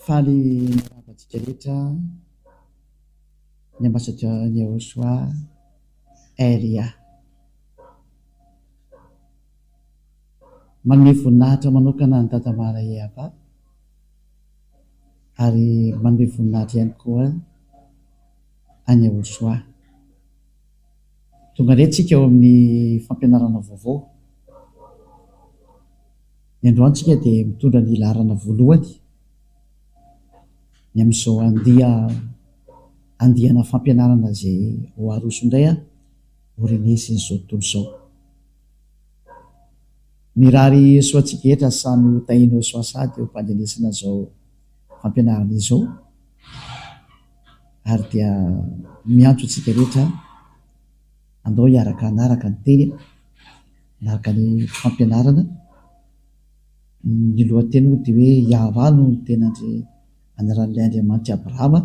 Faly miarahaba antsika rehetra ny ambassadeur ny Yahoshua RIA. Manome voninahitra manokana an'i Dada Mara Eaba ary manome voninahitra ihany koa an'i Yahoshua. Tonga indray tsika ao amin'ny fampianarana vaovao. Ny androany tsika dia mitondra ny laharana voalohany ny amin'izao andia andiana fampianarana izay ho aroso indray ho renesin'izao tontolo izao. Mirary soa antsika rehetra samy ho tahinao soa sady eo am-pandrenesana izao fampianarana izao ary dia miantso antsika rehetra andao hiaraka hanaraka ny teny, hanaraka ny fampianarana. Ny lohateny moa dia hoe Yahweh no tena anaran'ilay Andriamanitr'i Abrahama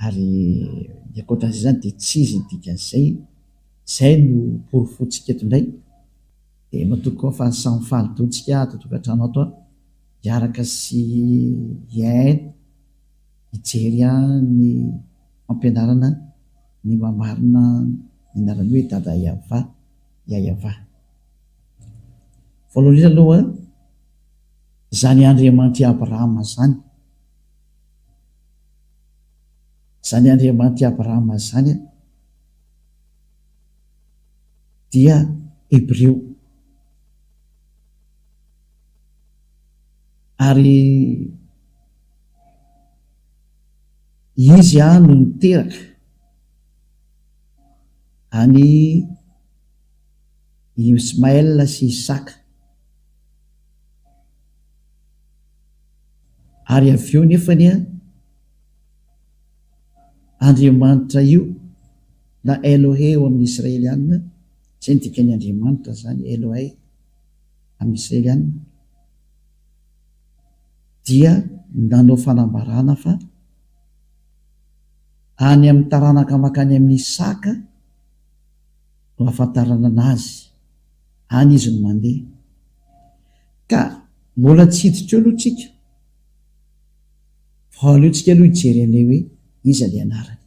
ary ny ankoatran'izay izany dia tsy izy ny dikan'izay. Izay no porofointsika eto indray. Dia matoky koa fa samy faly daholo tsika ato an-tokantrano ato hiaraka sy hihaino, hijery ny fampianarana ny maha-marina ny anarany hoe Dada Yavah, Yayavah. Voalohany indrindra aloha, izany Andriamanitr'i Abrahama izany, izany Andriamanitr'i Abrahama izany dia Hebreo. Ary izy no niteraka an'i Ismaël sy Isaka. Ary avy eo nefany Andriamanitra io na Elohe eo amin'ny Israeliana, izay ny dikan'ny Andriamanitra izany, Elohei amin'ny Israeliana, dia nanao fanambarana fa any amin'ny taranaka mankany amin'i Isaka no ahafantarana anazy, any izy no mandeha. Ka mbola tsy hiditra eo aloha tsika. Fa aleontsika aloha hijery an'ilay hoe iza ilay anarany.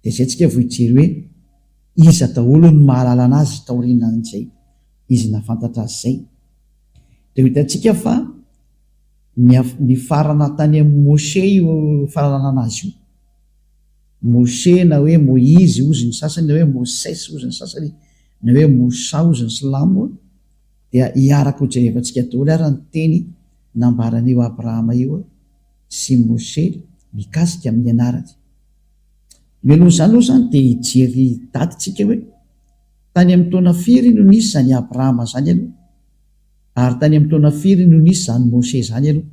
Dia izay tsika vao hijery hoe iza daholo no mahalala anazy taorianan'izay izy nahafantatra azy izay. Dia ho hitantsika fa nifarana tany amin'i Moshe io fahalalana azy io. Moshe na hoe Moizy hozy ny sasany na hoe Mosesy hozy ny sasany na hoe Moussa hozy ny silamo dia hiaraka ho jerevantsika daholo ary ny teny nambaran'io Abrahama io sy Moshe mikasika amin'ny anarany. Mialoha izany aloha izany dia hijery daty tsika hoe tany amin'ny taona firy no nisy izany Abrahama izany aloha ary tany amin'ny taona firy no nisy izany Moshe izany aloha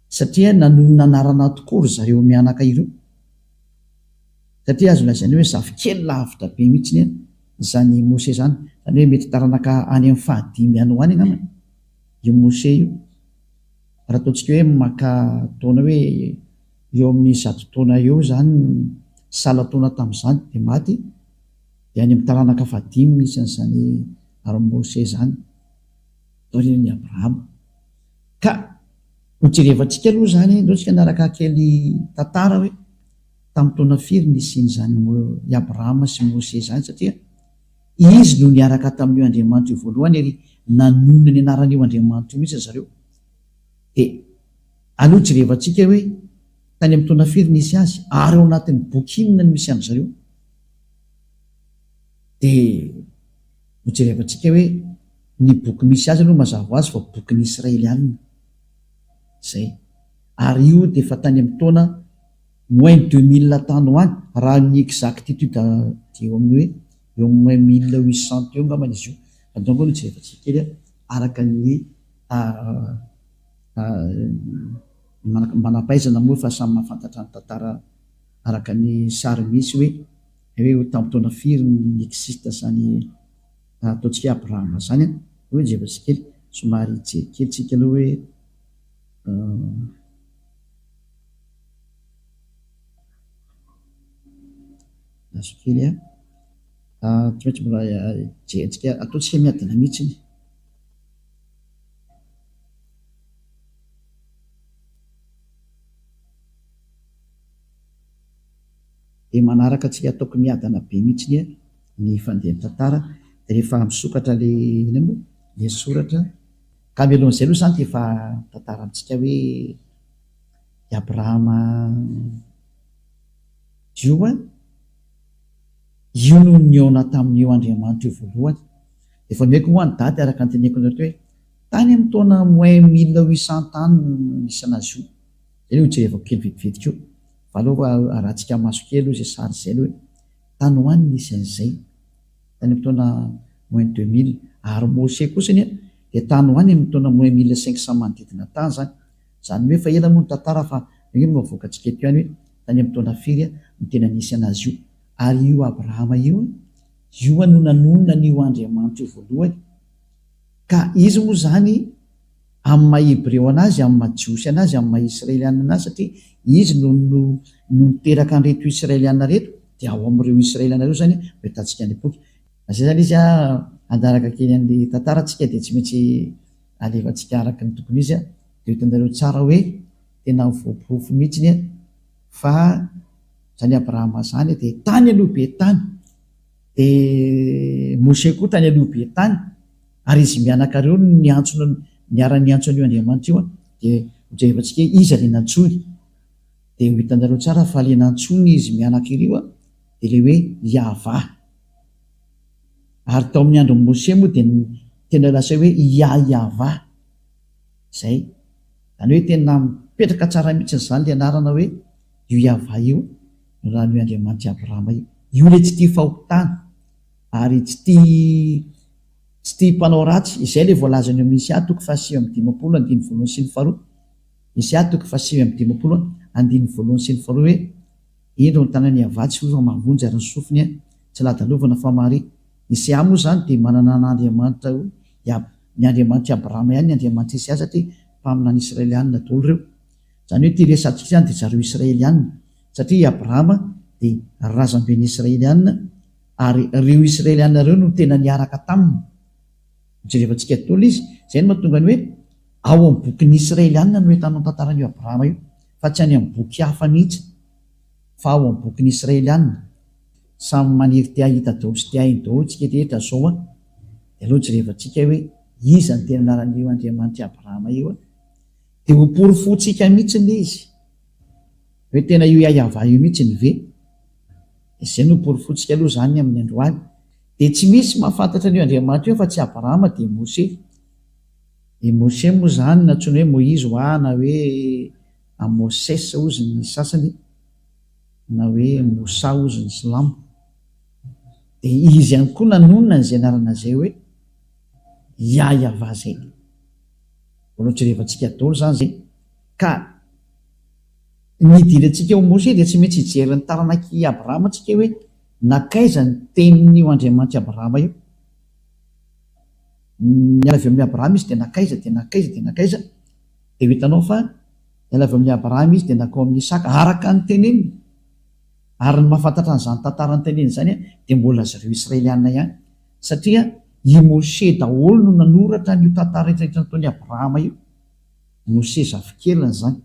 satria nanonona anarana tokoa ry zareo mianaka ireo satria azo lazaina hoe zafikely lavitra be mihitsy izany Moshe izany, izany hoe mety taranaka any amin'ny fahadimy any ho any angambany io Moshe io. Raha ataontsika hoe maka taona hoe eo amin'ny 100 taona eo izany salan-taona tamin'izany dia maty, dia any amin'ny taranaka fahadimy misy an'izany ary Moshe izany taorian'i Abrahama. Ka hojerevantsika aloha izany, ndao tsika hanaraka kely tantara hoe tamin'ny taona firy nisian'izany i Abrahama sy Moshe izany satria izy no niaraka tamin'io Andriamanitra io voalohany ary nanonona ny anaran'io Andriamanitra io mihitsy ry zareo. Dia aleo jerevantsika hoe tany amin'ny taona firy nisy azy ary ao anatin'ny boky inona no misy an-dry zareo. Dia hojerevantsika hoe ny boky misy azy aloha mazava ho azy fa bokin'ny Israelianina. Izay. Ary io dia efa tany amin'ny taona moins 2000 tany ho any, raha ny exactitude dia eo amin'ny hoe eo amin'ny moins 1800 teo angambany izy io, fa donc aloha jerevantsika kely araka ny manam-pahaizana moa fa samy mahafantatra ny tantara araka ny sary misy hoe hoe tamin'ny taona firy no ni-existe izany ataontsika hoe Abrahama izany an, hoe jerevantsika kely, somary hijery kely tsika aloha hoe. Lasa kely an. Tsy maintsy mbola jerentsika, ataontsika miadana mihitsy iny. Dia manaraka antsika ataoko miadana be mihitsy ny fandehan'ny tantara dia rehefa misokatra le inona moa le soratra ka mialohan'izay aloha izany dia efa mitantara amintsika hoe i Abrahama io an, io no nihaona tamin'io Andriamanitra io voalohany. Efa nomeko moa ny daty araka ny teneniko anareo teo hoe tany amin'ny taona moins 1800 tany no nisy anazy io. Izay no hojerevako kely vetivety koa. Fa aleo arahantsika maso kely aloha izay sary izay aloha e. Tany ho any nisy an'izay. Tany amin'ny taona moins 2000. Ary Mose kosa anie dia tany ho any amin'ny taona moins 1500 manodidina tany izany. Izany hoe efa ela moa ny tantara fa io no avoakantsika eto ihany hoe tany amin'ny taona firy no tena nisy an'azy io. Ary io Abrahama io, io no nanonona an'io Andriamanitra io voalohany. Ka izy moa izany amin'ny maha Hebreo anazy, amin'ny maha Jiosy anazy, amin'ny maha Israeliana anazy, satria izy no no no niteraka an'ireto Israeliana ireto, dia ao amin'ireo Israeliana ireo izany no ahitantsika ny boky. Izay izany izy an, hanaraka kely an'ilay tantara tsika dia tsy maintsy alefantsika araka ny tokony izy an, dia ho hitanareo tsara hoe tena voaporofo mihitsy an fa izany Abrahama izany dia tany aloha be tany, dia Moshe koa tany aloha be tany, Ary izy mianaka ireo no niantso niara-niantso an'io Andriamanitra io, dia hojerevantsika hoe iza ilay nantsoiny. Dia ho hitanareo tsara fa ilay nantsoiny izy mianaka ireo dia ilay hoe Yavah. Ary tao amin'ny andron'i Mose moa dia tena lasa hoe Yah-Yavah. Izay. Izany hoe tena mipetraka tsara mihitsy izany ilay anarana hoe io Yavah io, raha ny hoe Andriamanitr'i Abrahama io. Io ilay tsy tia fahotana. Ary tsy tia tsy tia mpanao ratsy. Izay ilay voalazan'i eo amin'ny Isaia toko faha-59 andininy voalohany sy ny faharoa. Isaia toko faha-59 andininy voalohany sy ny faharoa hoe, Indro ny tanan'i Iavah tsy fohy fa mahavonjy ary ny sofiny tsy ladalovana fa mahare. Isaia moa izany dia manana an'Andriamanitra ho ny Andriamanitr'i Abrahama ihany ny Andriamanitr'i Isaia satria mpaminany Israelianina daholo ireo. Izany hoe ity resatsika izany dia zareo Israelianina satria i Abrahama dia razamben'ny Israelianina Ary ireo Israeliana ireo no tena niaraka taminy. Jerevantsika daholo izy. Izay no mahatonga ny hoe ao amin'ny bokin'ny Israeliana no ahitana ny tantaran'io Abrahama io, fa tsy any amin'ny boky hafa mihitsy, fa ao amin'ny bokin'ny Israeliana. Samy maniry te hahita daholo sy te haheno daholo isika rehetra izao an! Dia aleo jerevantsika hoe iza no tena anaran'io Andriamanitr'i Abrahama io an! Dia ho porofointsika mihitsy ilay izy hoe tena io Yahweh io mihitsy ve? Izay no porofointsika aloha izany amin'ny androany. Dia tsy misy mahafantatra an'io Andriamanitra io afa-tsy Abrahama dia Mose. I Mose moa izany nantsoina hoe Moizy hoa na hoe Amoses hozy ny sasany na hoe Moussa hozy ny silamo. Dia izy ihany koa nanonona an'izay anarana izay hoe Yahyav izay. Mbola ho jerevantsika daholo izany izay. Ka. Ny hidirantsika ao Mose dia tsy maintsy hijery ny taranak'i Abrahama tsika hoe nankaiza ny tenin'io Andriamanitr'i Abrahama io. Niala avy amin'i Abrahama izy dia nankaiza dia nankaiza dia nankaiza dia ho hitanao fa niala avy amin'i Abrahama izy dia nankao amin'i Isaka araka ny teneniny. Ary ny mahafantatra an'izany tantara noteneniny izany dia mbola zareo Israeliana ihany satria i Mose daholo no nanoratra an'io tantara rehetra rehetra nataon'i Abrahama io. Mose zafikeliny izany.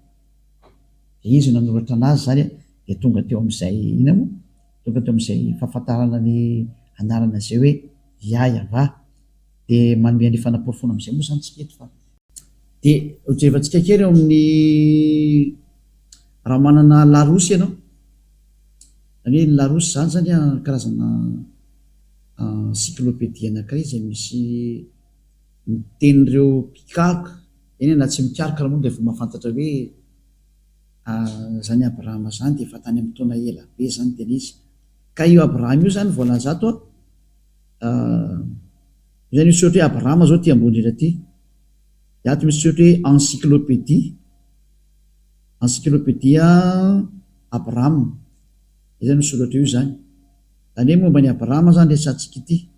Dia izy no nanoratra anazy izany dia tonga teo amin'izay inona moa? Tonga teo amin'izay fahafantarana ny anarana izay hoe Yah Yavah. Dia manome an'io fanaporofoana amin'izay moa izany tsika eto fa. Dia hojerevantsika kely eo amin'ny raha manana Larousse ianao. Izany hoe ny Larousse izany izany karazana encyclopédie anankiray izay misy ny tenin'ireo mpikaroka, eny na tsy mikaroka ary moa dia efa mahafantatra hoe izany Abrahama izany dia efa tany amin'ny taona ela be izany tena izy. Ka io Abrahama io izany voalaza ato an, io izany misy soratra hoe Abrahama izao aty ambony indrindra aty, dia ato misy soratra hoe encyclopédie, encyclopédie Abrahama, izay izany io soratra io izany. Izany hoe momba an'i Abrahama izany resahantsika ity.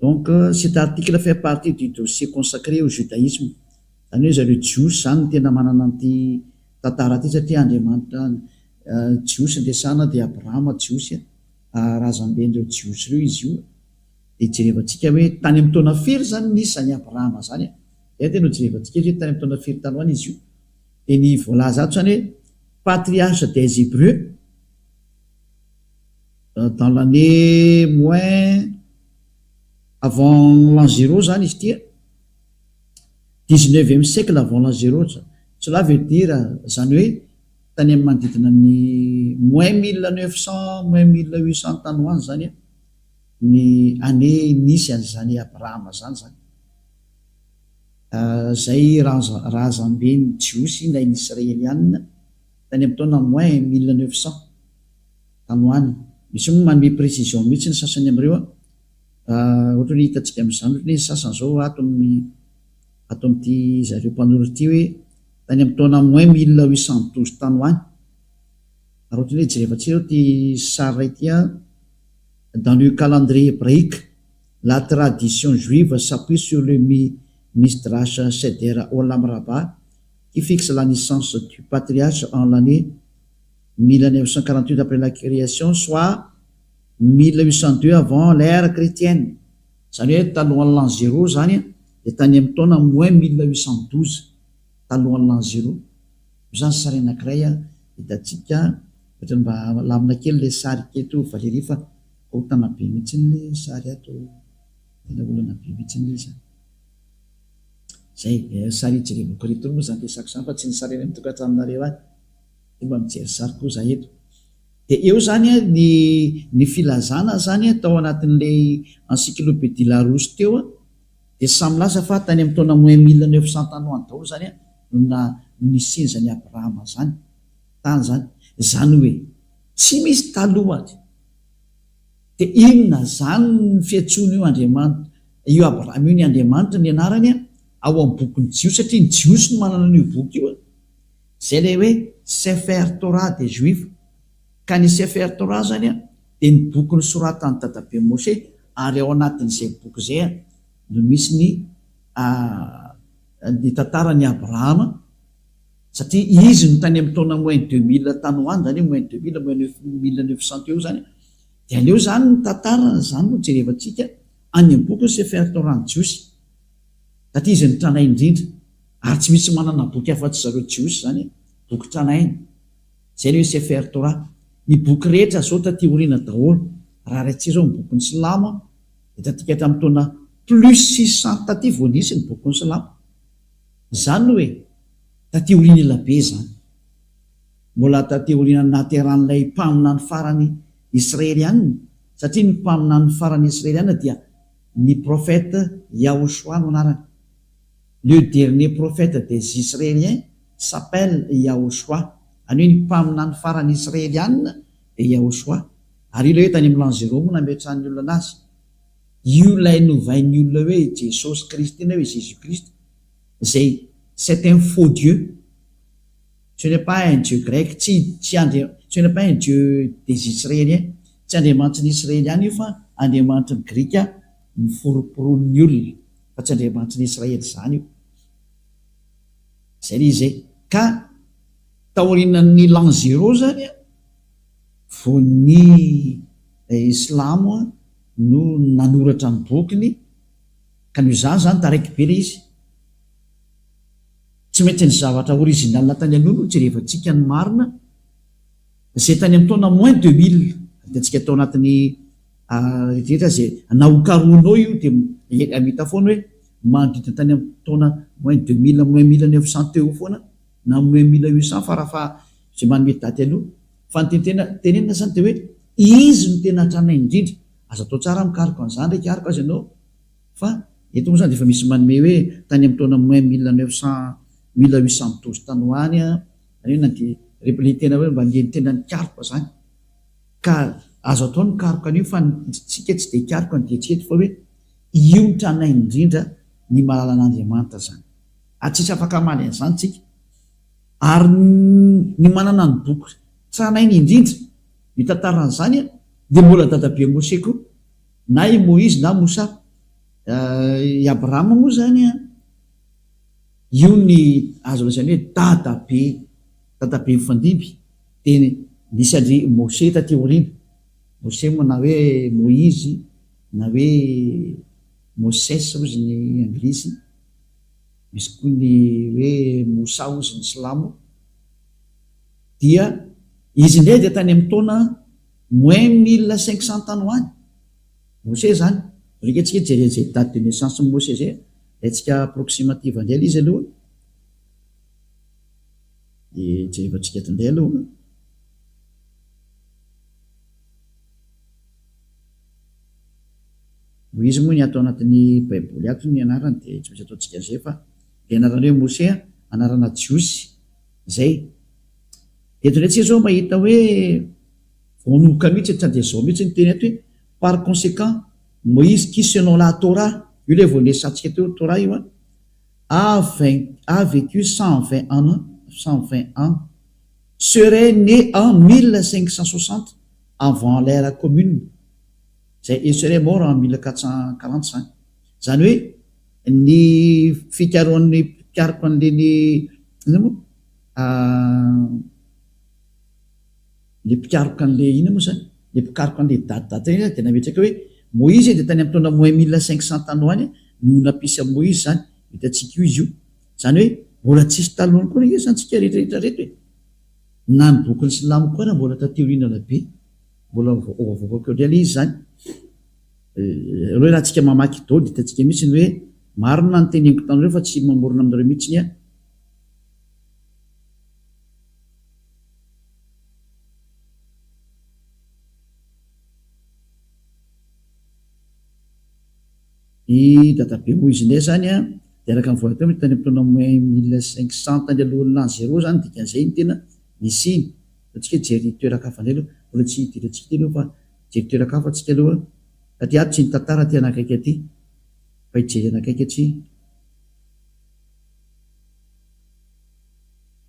Donc cet article fait partie du dossier consacré au judaïsme. Izany hoe zareo jiosy izany no tena manana an'ity tantara ity satria Andriamanitra jiosy no resahana dia Abrahama jiosy razamben'ireo jiosy ireo izy io. Dia jerevantsika hoe tany amin'ny taona firy izany nisy izany Abrahama izany. Izay tena ho jerevantsika hoe tany amin'ny taona firy tany ho any izy io. Dia ny voalaza ato izany hoe patriarche des Hébreux. Dans l'année moins avant l'an zéro zany izy ity a, dix-neuvième siècle avant l'an zéro, cela veut dire zany hoe tany amin'ny manodidina ny moins 1900, moins 1800 tany ho any zany a ny année nisy an'izany Abrahama zany zany. Zay razamben'ny Jiosy na ny Israelianina tany amin'ny taona moins 1900 tany ho any. Misy moa manome précision mihitsy ny sasany amin'ireo a, ohatra hoe hitantsika amin'izany ohatra hoe ny sasany zao ato amin'ny ato amin'ity zareo mpanoro ity hoe tany amin'ny taona moins 1812 tany ho any. Ary ohatra hoe jerevantsika zao ty sary iray ity a, dans le calendrier hébraïque, la tradition juive s'appuie sur le Midrash Seder Olam Rabbah qui fixe la naissance du patriarche en l'année 1948 après la création, soit 1802 avant l'ère chrétienne. Zany hoe talohan'ny l'an zéro zany a, de tany amin'ny taona moins 1812 talohan'ny l'an zéro. Io zany sary anankiray a hitantsika, ohatrany mba lamina kely le sary keto Valérie fa korontana be mihitsy le sary ato, tena olana be mihitsy le izy. Zay sary hijerevako reto moa zany resako zany fa tsy ny sary any amin'ny tokantranonareo any. De mba mijery sary koa za eto. De eo zany a ny filazana zany a tao anatin'le encyclopédie Larousse teo a, de samy lasa fa tany amin'ny taona moins 1900 tany ho any daholo zany a no na nisiany zany Abrahama zany tany zany. Zany hoe tsy misy talohany. De inona zany ny fiantsoana io Andriamanitra io Abrahama io ny Andriamanitra ny anarany a ao amin'ny bokin'ny Jiosy, satria ny Jiosy no manana an'io boky io a. Zay le hoe Sefer Torah des Juifs. Ka ny Sefer Torah zany a de ny boky nosoratan'ny dadabe Moshe, ary ao anatin'izay boky zay a no misy ny tantaran'i Abrahama, satria izy no tany amin'ny taona moins 2000 tany ho any, zany hoe moins 2000, moins neuf 1900 teo zany. De aleo zany ny tantarany zany no jerevantsika any amin'ny boky Sefer Torah ny Jiosy, satria izy no tranainy indrindra, ary tsy misy manana boky afa-tsy zareo Jiosy zany, boky tranainy. Zay le hoe Sefer Torah. Ny boky rehetra zao taty aoriana daholo, raha raintsika zao ny bokin'ny Silamo de tatika hatramin'ny taona plus 600 taty vao nisy ny bokin'ny Silamo. Zany hoe taty aoriana ela be zany. Mbola taty aoriana nahaterahan'ilay mpaminany farany Israelianina, satria ny mpaminany farany Israelianina dia ny prophète Yahushua no anarany. Le dernier prophète des Israéliens s'appelle Yahushua. Any hoe ny mpaminany farany Israelianina dia Yahushua. Ary io ilay hoe tany amin'ny l'an zéro moa nametrahan'ny olona anazy. Io ilay novain'ny olona hoe Jesosy Kristy na hoe Jésus Christ, zay c'est un faux dieu. Ce n'est pas un dieu grec, tsy tsy andri ce n'est pas un dieu des Israéliens. Tsy andriamanitry ny Israeliana io fa andriamanitry ny Grika miforoporonin'ny olona, fa tsy andriamanitry ny Israely zany io. Zay le izy e. Ka taorian'ny l'an zéro zany a vao ny Islamo a no nanoratra ny bokiny, ka noho izany zany taraiky be le izy. Tsy maintsy ny zavatra original tany aloha no jerevantsika ny marina, zay tany amin'ny taona moins 2000 hitantsika tao anatin'ny rehetra zay na ho karohinao io de mahita foana hoe manodidina tany amin'ny taona moins 2000, moins 1900 teo foana na moins 1800 farafaha zay manome daty aloha. Fa ny tena tenenina zany de hoe izy no tena tranainy indrindra. Aza atao tsara mikaroka an'izany ndraiky araka azy ianao, fa eto moa zany de efa misy manome hoe tany amin'ny taona moins 1900, 1812 tany ho any a, zany hoe na de le tena hoe mba le tena nikaroka zany. Ka azo atao ny mikaroka an'io, fa tsika tsy de hikaroka ny dia tsy eto, fa hoe io ny tranainy indrindra ny mahalala an'Andriamanitra zany. Ary tsisy afaka hamaly an'izany tsika. Ary ny manana ny boky tranainy indrindra mitantara an'izany a dia mbola dadabe Moshe koa, na i Moizy na Moussa. I Abrahama moa zany a io ny azo lazaina hoe dadabe mifandimby, de nisy andry Moshe taty aoriana. Moshe moa na hoe Moizy na hoe Moses hozy ny anglisy, misy koa ny hoe Moussa hozy ny silamo. Dia izy indray dia tany amin'ny taona Moins 1500 tany ho any. Mose zany. Alika antsika hijery an'izay date de naissance n'i Mose zay. Alaintsika approximative indray ilay izy aloha. Dia jerevantsika eto indray aloha. Moizy moa ny ato anatin'ny baiboly ato ny anarany dia tsy maintsy ataontsika an'izay fa ilay anarana hoe Mose anarana jiosy izay. Eto indray tsika izao mahita hoe vao manomboka mihitsy tsy dia izao mihitsy ny teny eto hoe par conséquent Moïse qui selon la Torah, io ilay vao niresahantsika teo Torah io an, a a vécu 120 ans 120 ans serait né en 1560 avant l'ère commune, izay et serait mort en 1440 izany. Izany hoe ny fikarohan'ny mpikaroka an'ireny inona moa le mpikaroka an'le inona moa zany le mpikaroka an'le daty daty ireny dia nametraka hoe Moizy dia tany amin'ny taona moins 1500 tany ho any no nampisy an'i Moizy zany, hitantsika io izy io. Zany hoe mbola tsisy talohany koa ange zany tsika rehetra rehetra reto e. Na ny bokin'ny silamo koa ara mbola taty aoriana be, mbola ho avoakako eo indray le izy zany. Ireo raha tsika mamaky daholo dia hitantsika mihitsy ny hoe marina ny teneniko taminareo fa tsy mamorona aminareo mihitsy aho. I dadabe Moizy indray izany an, dia araka ny voalaza teo, tany amin'ny taona moins 1500 tany alohan'ny l'an zéro izany, dikan'izay ny tena nisiany. Ataontsika hoe hijery toeran-kafa indray aloha, mbola tsy hidirantsika ity aloha fa hijery toeran-kafa tsika aloha, satria ato tsy ny tantara aty anakaiky aty, fa hijery anakaiky atsy.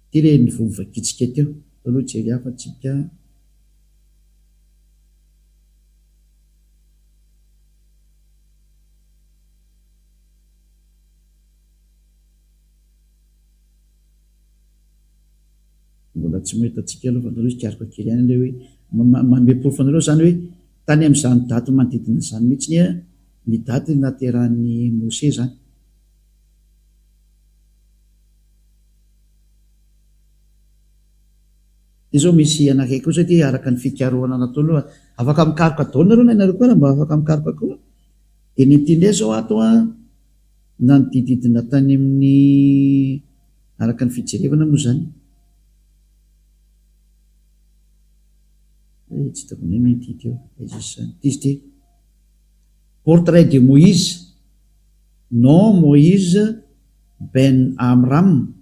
Ity ilay niveau novakintsika teo. Atao aloha hijery hafa tsika. Mbola tsy mahita antsika aloha fa anareo hikaroka kely ihany ilay hoe manome porofo anareo izany hoe tany amin'izany daty manodidina izany mihitsy ny daty naterahan'i Mose izany. Ity zao misy anankiray kosa ity araka ny fikarohana natao aloha, afaka mikaroka daholo nareo na ianareo koa ary mba afaka mikaroka koa, dia ny ity indray zao ato an, nanodididina tany amin'ny araka ny fijerevana moa zany, eh tsy hitako indray ny ity teo, aiza izy zany, ity izy ity, portrait de Moïse, nom Moïse Ben Amram,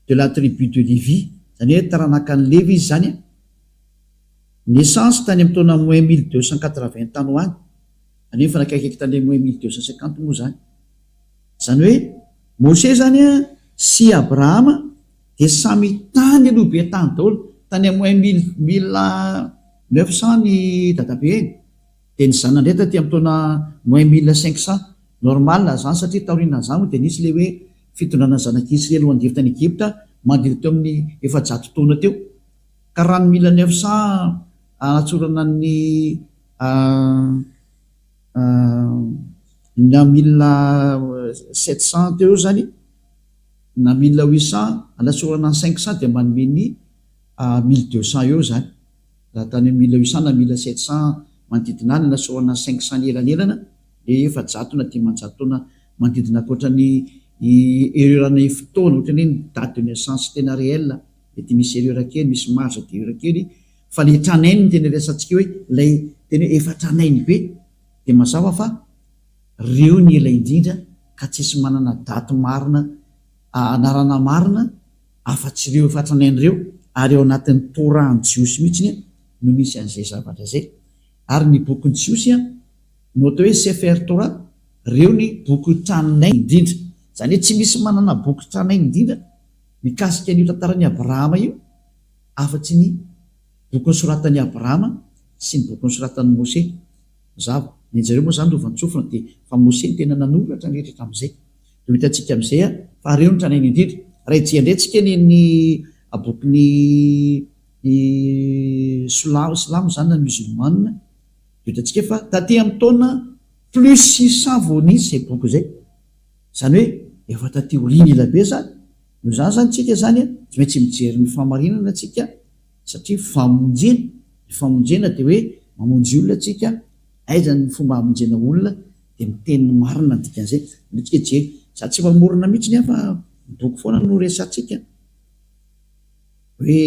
de la tribu de Lévi, izany hoe taranakan'i Levy izy izany an, naissance tany amin'ny taona moins 1280 tany ho any, izany hoe mifanakaikaiky tany moins 1250 moa izany. Izany hoe Moshe izany an sy Abrahama dia samy tany aloha be tany daholo, tany amin'ny moins mille mille neuf cent ny dadabeny, dia ny zanany indray taty amin'ny taona moins 1500. Normal zany satria taorianan'izany moa dia nisy ilay hoe fitondrana ny zanak'i Isrely ho andevo tany Egypta manodidina teo amin'ny 400 taona teo. Ka raha ny 1900 anatsorana ny na 1700 teo eo zany na 1800 anatsorana ny 500 dia manome ny 1200 eo zany. Raha tany amin'ny 1800 na 1700 manodidina any anatsorana ny 500 ny elanelana le 400 na 500 taona manodidina ankoatra ny erreur ny fotoana ohatrany hoe ny date de naissance tena réel mety misy erreur kely misy marge d'erreur kely fa le tranainy no tena resahantsika hoe ilay tena hoe efa tranainy be dia mazava fa reo ny ela indrindra ka tsisy manana date marina anarana marina afa-tsy ireo efa tranainy ireo ary ao anatin'ny Torah ny jiosy mihitsy no misy an'izay zavatra izay ary ny bokin'ny jiosy No atao hoe Sefer Torah, reo ny boky tranainy indrindra. Izany hoe tsy misy manana boky tranainy indrindra mikasika an'io tantaran'i Abrahama io afa-tsy ny boky nosoratan'i Abrahama sy ny boky nosoratan'i Mose. Mazava. Ny anjareo moa izany lovantsofina dia fa Mose no tena nanoratra ny rehetra hatramin'izay. Dia ho hitantsika amin'izay fa reo ny tranainy indrindra. Raha hijery indray tsika ny ny bokin'ny ny silamo izany na musulmane Dia hitantsika fa taty amin'ny taona plus 600 vao nisy izay boky izay. Izany hoe efa taty aoriana ela be izany. Noho izany izany tsika izany tsy maintsy mijery ny fahamarinana tsika satria famonjena. Ny famonjena dia hoe. Mamonjy olona tsika, aiza ny fomba hamonjena olona dia miteny ny marina ny dikan'izay. Aleo tsika hijery. Za tsy mamorona mihitsy aho fa ny boky foana no resahantsika. Hoe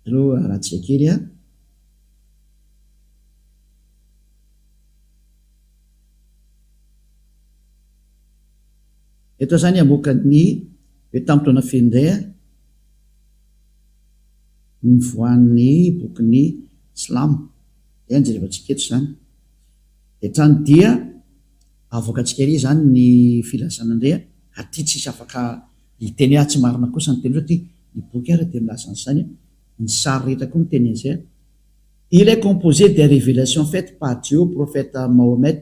Aleo arahantsika kely an. Eto zany hamoaka ny hoe tamin'ny taona firy indray nivoahan'ny bokin'ny silamo. Izay no jerevantsika eto izany. Dia hatrany dia avoakantsika ery izany ny filazana indray aty tsisy afaka hiteny hoe ah tsy marina kosa ny teny satria ny boky ary dia milaza an'izany, ny sary rehetra koa miteny an'izay. Il est composé des révélations faites par Dieu au prophète Mahomet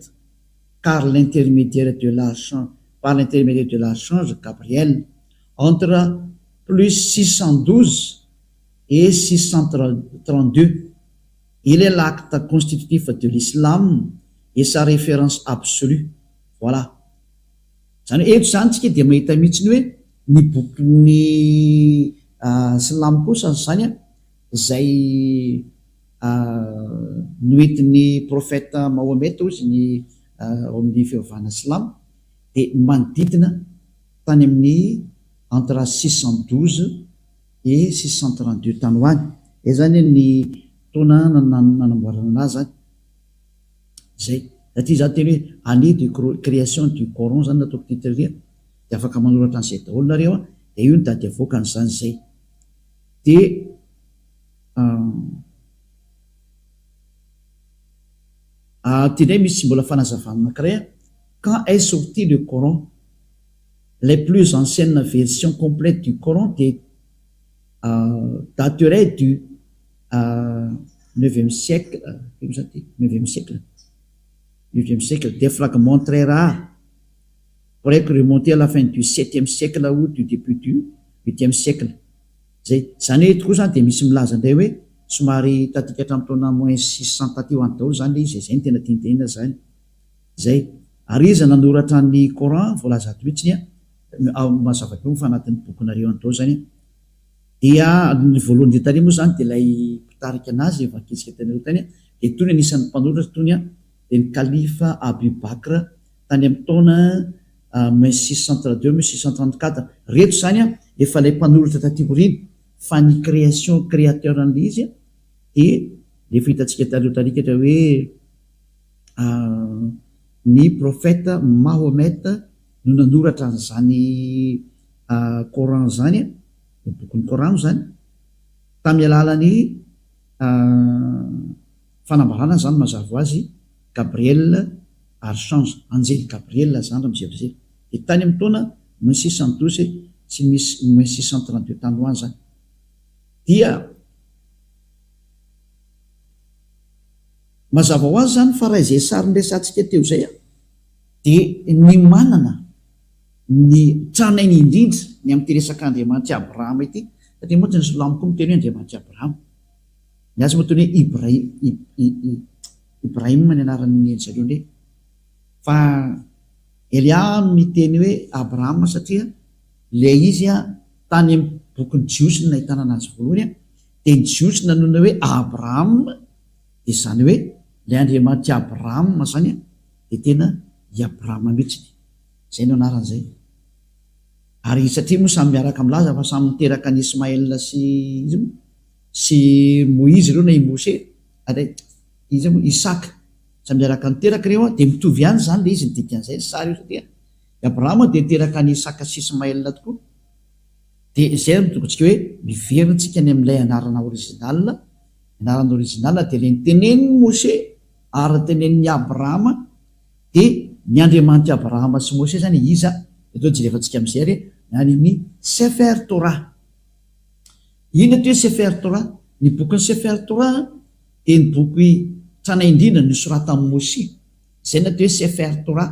car l'intermédiaire de l'archange par l'intermédiaire de l'archange Gabriel entre plus 612 et 632. Il est l'acte constitutif de l'islam et sa référence absolue. Voilà. Izany hoe eto izany tsika dia mahita mihitsy ny hoe ny bokin'ny silamo kosa izany izay noentin'ny prophète Mahomet hozy ny ao amin'ny fivavahana silamo dia manodidina tany amin'ny entre 612 et 632 tany ho any. Izay izany ny taona nanamboarana anazy izany. Izay. Satria izaho teny hoe année de création du Coran izany nataoko titre ry dia afaka manoratra an'izay daholo nareo an, dia io ny daty avoakany izany izay. Dia Aty indray misy mbola fanazavana anankiray an, quand est sorti le Coran? Les plus anciennes versions complètes du Coran dia daterait du neuvième siècle, ino zany ty? Neuvième siècle, neuvième siècle, des fragments très rares pourraient remonter à la fin du septième siècle ou du début du huitième siècle. Zay. Zany hoe eto koa zany dia misy milaza indray hoe somary taty hatramin'ny taona moins 600 taty ho any daholo zany ilay izy e, zay no tena tiany tenenina zany. Zay. Ary iza nanoratra ny Coran voalaza ato mihitsy an, mazava be moa fa anatin'ny bokinareo any daholo zany an. Dia ny voalohany indrindra tary moa zany dia ilay mpitarika anazy vakintsika tany aloha tany an, dia tony anisan'ny mpanoratra tony an, dia ny Calife Abu Bakr tany amin'ny taona moins 632 moins 634 reto izany an efa ilay mpanoratra taty aoriana fa ny création créateur an'ilay izy dia le efa hitantsika taloha tarikatra hoe ny prophète Mahomet no nanoratra an'izany Coran izany an, ny bokin'ny Coran moa izany tamin'ny alalan'ny fanambarana izany mazava ho azy Gabriel Archange, Anjely Gabriela zandry mizerizera. Dia tany amin'ny taona moins 612 sy moins 632 tany ho any izany. Dia mazava ho azy izany fa raha izay sary niresahantsika teo izay dia ny manana ny tranainy indrindra ny amin'ity resaka Andriamanitr'i Abrahama ity, satria moa tsy ny silamo koa miteny hoe Andriamanitr'i Abrahama. Ny azy moa toy ny hoe Ibrahim, Ibrahim ny anaran'ny zareo indray. Fa Elia miteny hoe Abrahama satria ilay izy tany amin'ny bokin'ny Jiosy no nahitana anazy voalohany, dia ny Jiosy nanonona hoe Abrahama, dia izany hoe ilay Andriamanitr'i Abrahama izany dia tena i Abrahama mihitsy. Izay no anaran'izay. Ary satria moa samy miaraka milaza fa samy niteraka an'i Ismaël sy iza moa? Sy Moizy ireo na i Mose, ary iza moa? Isaka. Samy miaraka niteraka ireo dia mitovy ihany izany ilay izy ny dikan'izay ny sary io satria i Abrahama dia niteraka an'i Isaka sy Ismaël tokoa. Dia izay no tokontsika hoe miverina tsika any amin'ilay anarana original, anarana original dia ilay nitenenin'i Mose ary nitenenin'i Abrahama dia ny Andriamanitr'i Abrahama sy Mose izany iza? Eto jerevantsika amin'izay ary any amin'ny Sefer Torah. Inona ity hoe Sefer Torah? Ny bokin'ny Sefer Torah dia ny boky tranainy indrindra nosoratan'i Mose. Izay no atao hoe Sefer Torah.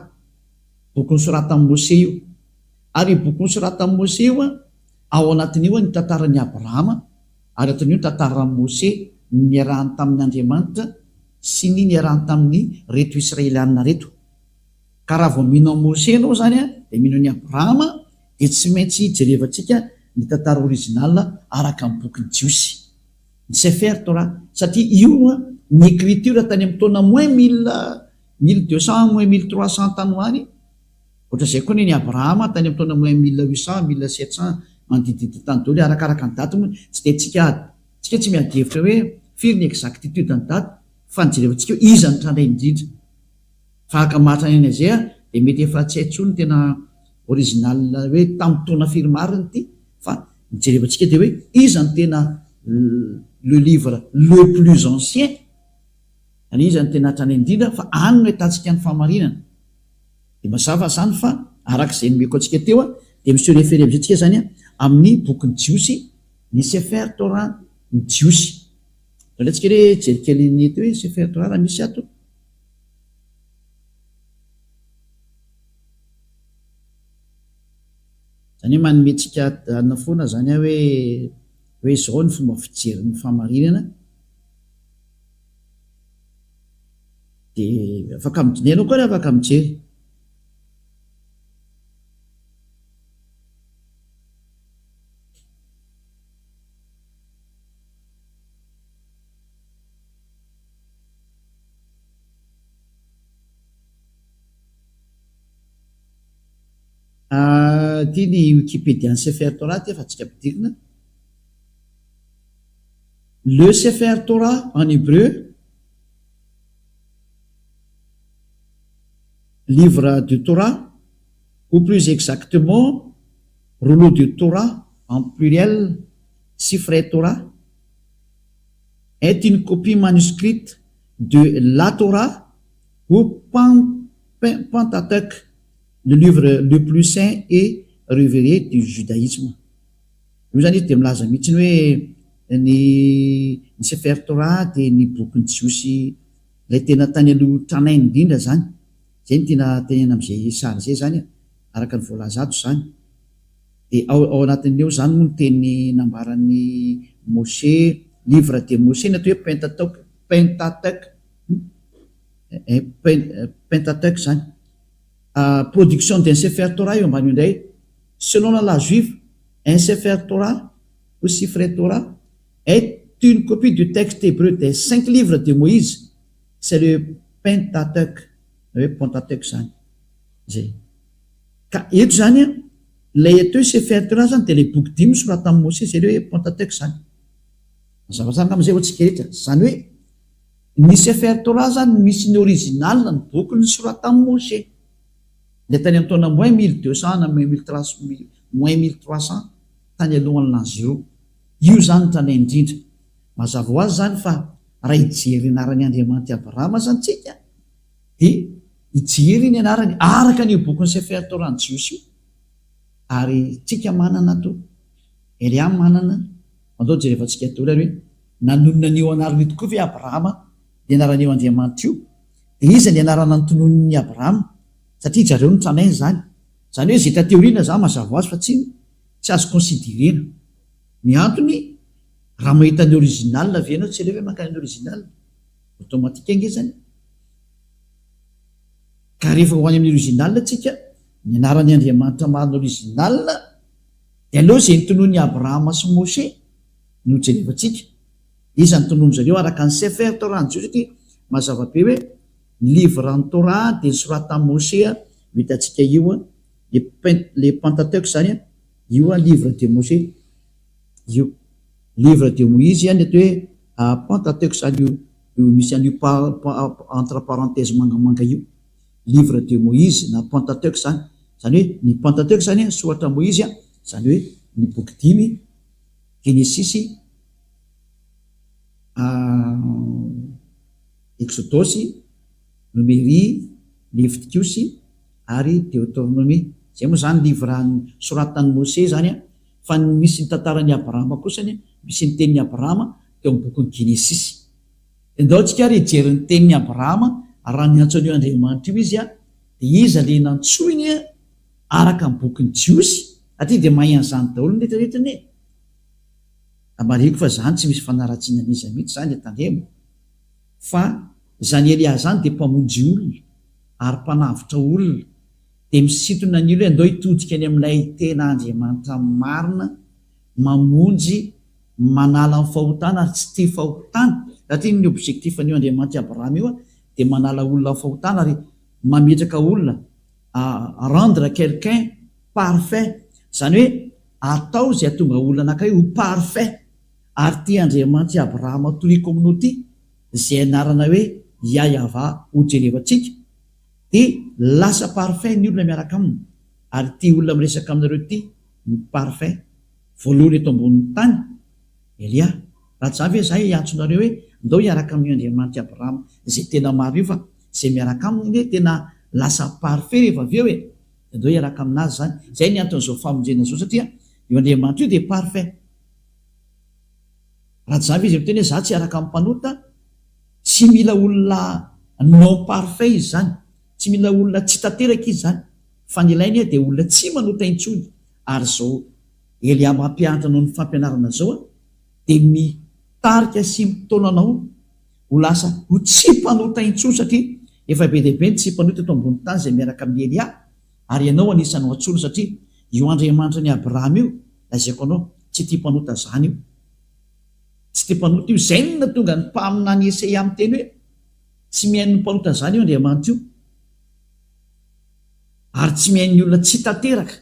Boky nosoratan'i Mose io. Ary io boky nosoratan'i Mose io, ao anatin'io ny tantaran'i Abrahama, ary anatin'io ny tantaran'i Mose, ny niarahany tamin' Andriamanitra sy ny niarahany tamin'ireto Israelianina ireto. Ka raha vao mino an'i Mose ianao izany dia mino an'i Abrahama. Dia tsy maintsy jerevantsika ny tantara original araka ny bokin'ny Jiosy. Ny Sefer Torah. Satria io ny écriture tany amin'ny taona moins mille, 1200 moins 1300 tany ho any. Ohatran'izay koa ny an'i Abrahama tany amin'ny taona moins 1800, 1700 manodidididina tany daholo arakaraka ny daty moa. Tsy dia tsika, tsika tsy miady hevitra hoe firy ny exactitude ny daty fa ny jerevantsika hoe iza no tranainy indrindra. Fa araka ny maha tranainy an'izay dia mety efa tsy hay intsony ny tena original hoe tamin'ny taona firy marina ity fa ny jerevantsika dia hoe iza no tena le livre le plus ancien, izany hoe iza no tena tranainy indrindra fa any no ahitantsika ny fahamarinana. Dia mazava izany fa araka izay nomeko antsika teo dia mi-se referer amin'izay tsika izany amin'ny bokin'ny Jiosy, ny Sefer Torah ny Jiosy. Aleo tsika re hijery kely ny eto hoe Sefer Torah raha misy ato. Izany hoe manome antsika anona foana izany aho hoe hoe izao ny fomba fijery ny fahamarinana. Dia afaka mijery, ianao koa ary afaka mijery. Ity ny Wikipedia-n'ny Sefer Torah ity efa antsika ampidirina. Le Sefer Torah en hébreu, livre de Torah, ou plus exactement rouleau de Torah en pluriel, Sifrei Torah, est une copie manuscrite de la Torah ou Pentateuque, le livre le plus saint et révéré du judaïsme. Io izany izy dia milaza mihitsy hoe ny ny Sefer Torah dia ny bokin'ny Jiosy ilay tena tany aloha tranainy indrindra izany. Izay no tiana tenenina amin'izay sary izay izany araka ny voalaza ato izany. Dia ao ao anatin'ny ao izany moa ny teny nambaran'i Moshe, livre de Moshe ny atao hoe Pentateuque, Pentateuque, Pentateuque izany. Production d'un Sefer Torah eo ambany eo indray. Selon la loi juive, un Sefer Torah ou Sifre Torah est une copie du texte hébreu des cinq livres de Moïse, c'est le Pentateuque, na hoe Pentateuque izany. Izay. Ka eto izany an, ilay atao hoe Sefer Torah izany dia ilay boky dimy nosoratan'i Mosesy, izay ilay hoe Pentateuque izany. Mazava tsara angamba izay ho antsika rehetra. Izany hoe ny Sefer Torah izany misy ny original ny boky nosoratan'i Mosesy. Ilay tany amin'ny taona moins 1200 na moins 1300 tany alohan'ny l'an zéro. Io izany no tranainy indrindra. Mazava ho azy izany fa raha hijery ny anaran'i Andriamanitry Abrahama izany tsika dia hijery ny anarany araka an'io bokin'ny Sefer Torah ny Jiosy io. Ary tsika manana ato, Elia manana, andao jerevantsika daholo ary hoe nanonona an'io anarana io tokoa ve Abrahama, ny anaran'io Andriamanitra io? Dia iza ny anarana notononin'i Abrahama? Satria zareo no tranainy izany. Izany hoe izay taty aoriana izany mazava ho azy fa tsy tsy azo considerena. Ny antony, raha mahita ny original ve ianao tsy aleo ve mankany amin'ny original? Automatique ange izany. Ka rehefa ho any amin'ny original tsika, ny anaran'i Andriamanitra marina original, dia aleo izay notononin'i Abrahama sy Moshe no jerevantsika. Iza no tonony zareo araka ny Sefer Torah ny Jiosy satria mazava be hoe ny livre ny Torah dia nosoratan'i Moshe io hitantsika io le le Pentateuque zany io livre de Moshe io livre de Moïse ny atao hoe Pentateuque zany io io misy an'io entre parenthèse mangamanga io livre de Moïse na Pentateuque zany zany hoe ny Pentateuque zany soratra Moïse zany hoe ny boky dimy Genesisy Eksodosy, Nomery, Levitikosy ary Deoteronomia. Izay moa izany livre soratan'i Mose izany an, fa ny misy ny tantaran'i Abrahama kosa ny misy ny tenin'i Abrahama teo amin'ny bokin'ny Genesisy. Dia ndao tsika ary hijery ny tenin'i Abrahama raha niantso an'io Andriamanitra io izy an, dia iza ilay nantsoiny araka ny bokin'ny Jiosy? Aty dia mahay an'izany daholo ny rehetra rehetra anie e. Marihiko fa zany tsy misy fanaratsiana an'iza mihitsy zany e tandremo fa zany Elia zany dia mpamonjy olona ary mpanavotra olona. Dia misintona ny olona hoe andao hitodika any amin'ilay tena Andriamanitra marina, mamonjy, manala ny fahotana ary tsy tia fahotana. Satria ny objectif an'io Andriamanitr'i Abrahama io dia manala olona amin'ny fahotana ary mametraka olona, rendre quelqu'un parfait. Izany hoe atao izay hahatonga olona anankiray ho parfait. Ary ity Andriamanitr'i Abrahama toriko aminao ity, izay anarana hoe Yahyahavah hojerevantsika, dia lasa parfait ny olona miaraka aminy, ary ity olona miresaka aminareo ity no parfait voalohany eto ambonin'ny tany, Elia, raha tsy izany ve izahay hiantso nareo hoe ndao hiaraka amin'io Andriamanitr'i Abrahama izay tena marina io fa izay miaraka aminy anie tena lasa parfait rehefa avy eo e, dia ndao hiaraka aminazy izany, izay ny anton'izao famonjena izao satria io Andriamanitra io dia parfait. Raha tsy izany ve izy miteny hoe za tsy hiaraka amin'ny mpanota, tsy mila olona non parfait izy izany, tsy mila olona tsy tanteraka izy izany, fa ny ilainy dia olona tsy manota intsony, ary izao Elia mampianatra anao ny fampianarana izao dia mitarika sy mitaona anao ho lasa ho tsy mpanota intsony satria efa be dia be ny tsy mpanota eto ambony tany izay miaraka amin'i Elia ary ianao anisan'ny ho antsoina satria io Andriamanitra ny Abrahama io lazaiko anao tsy tia mpanota zany io. Tsy tia mpanota io. Izay no nahatonga ny mpaminany Esaia miteny hoe, Tsy mihaino ny mpanota zany io Andriamanitra io. Ary tsy mihaino ny olona tsy tanteraka.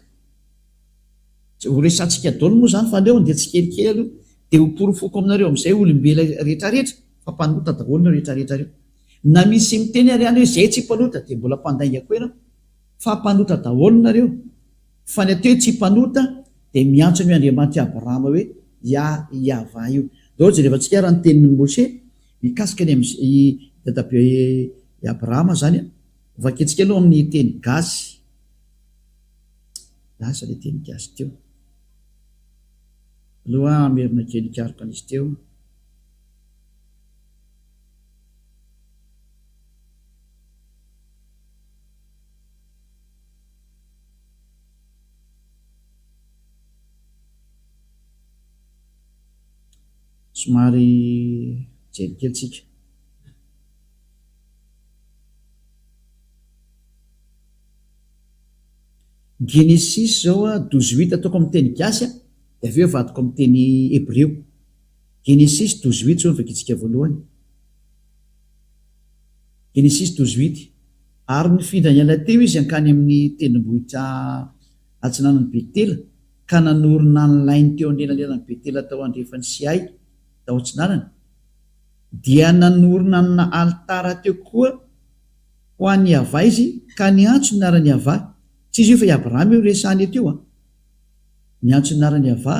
Ho resahantsika daholo moa izany fa aleo andeha tsikelikely aloha dia ho porofoko aminareo amin'izay olombela rehetrarehetra fa mpanota daholo nareo rehetrarehetra reo. Na misy miteny ary any hoe zay tsy mpanota dia mbola mpandainga koa ianao fa mpanota daholo nareo. Fa ny atao hoe tsy mpanota dia miantso an'io Andriamanitr'i Abrahama hoe Yah Yavah io. Ndao jerevantsika ary ny tenin'i Moshe mikasika ny amin'i dadabe Abrahama izany an. Vakintsika aloha amin'ny teny gasy. Lasa ilay teny gasy teo. Aloha hamerina kely hikaroka an'izy teo. Somary jery kely tsika. Genesisy zao a, 12 huit ataoko amin'ny teny gasy a, dia avy eo avadiko amin'ny teny hebreo. Genesisy 12 huit zao no vakintsika voalohany. Genesisy 12 huit. Ary nifindra niala teo izy hankany amin'ny tendrombohitra atsinanan'i Betela, ka nanorina ny lainy teo anelanelan'i Betela tao andrefan'i Siay, tao atsinanany. Dia nanorina ny alitara teo koa ho an'i Yavah izy, ka niantso ny anaran'i Yavah. Tsy izy io fa i Abrahama io resahana eto io an! Niantso ny anaran'i Yavah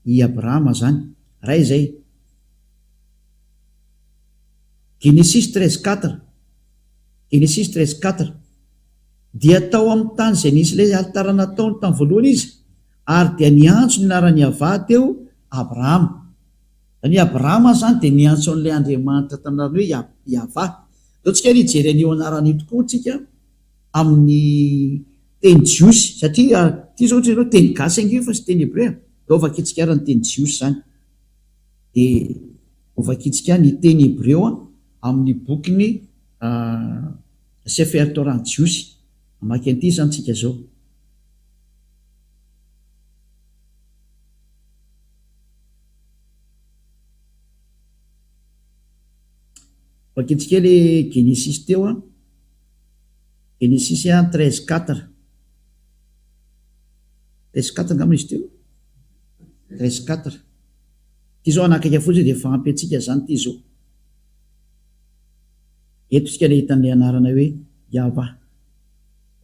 i Abrahama izany. Ray izay. Genesisy 13 quatre. Genesisy 13 quatre. Dia tao amin'ny tany izay nisy ilay alitara nataony tamin'ny voalohany izy, ary dia niantso ny anaran'i Yavah teo Abrahama. Izany hoe Abrahama izany dia niantso an'ilay Andriamanitra tamin'ny anarany hoe Yavah. Ndao tsika ary hijery an'io anarana io tokoa tsika amin'ny teny jiosy, satria ity izao ohatra ianao teny gasy ange io fa tsy teny hebreo e. Ndao vakintsika ary ny teny jiosy izany. Dia hovakintsika ny teny hebreo amin'ny bokin'ny Sefer Torah jiosy. Hamaky an'ity izany tsika izao. Vakintsika ilay Genesisy teo an. Genesisy 13 quatre. 13 quatre angamba izy teo. 13 quatre. Ity izao anakaiky fotsiny dia efa ampy antsika izany ity izao. Eto isika ilay hita an'ilay anarana hoe Yavah.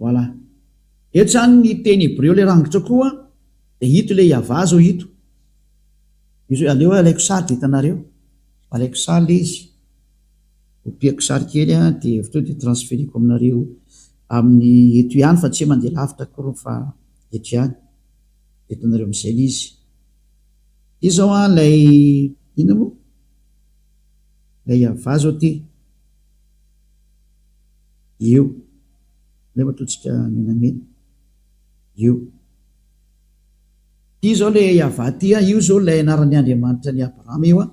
Voilà. Eto izany ny teny hebreo ilay rangitra koa dia ito ilay Yavah izao ito. Io izao aleo alaiko sary dia hitanareo. Alaiko sary ilay izy. Kopiako sary kely an dia avy teo dia transfereko aminareo amin'ny eto ihany fa tsy hoe mandeha lavitra akory fa eto ihany. Dia hitanareo amin'izay ilay izy. Ity izao an ilay inona moa? Ilay Yavah izao ity. Io. Aleo ataontsika menamena. Io. Ity izao ilay Yavah ity an, io izao ilay anaran'ny Andriamanitra an'i Abrahama io an.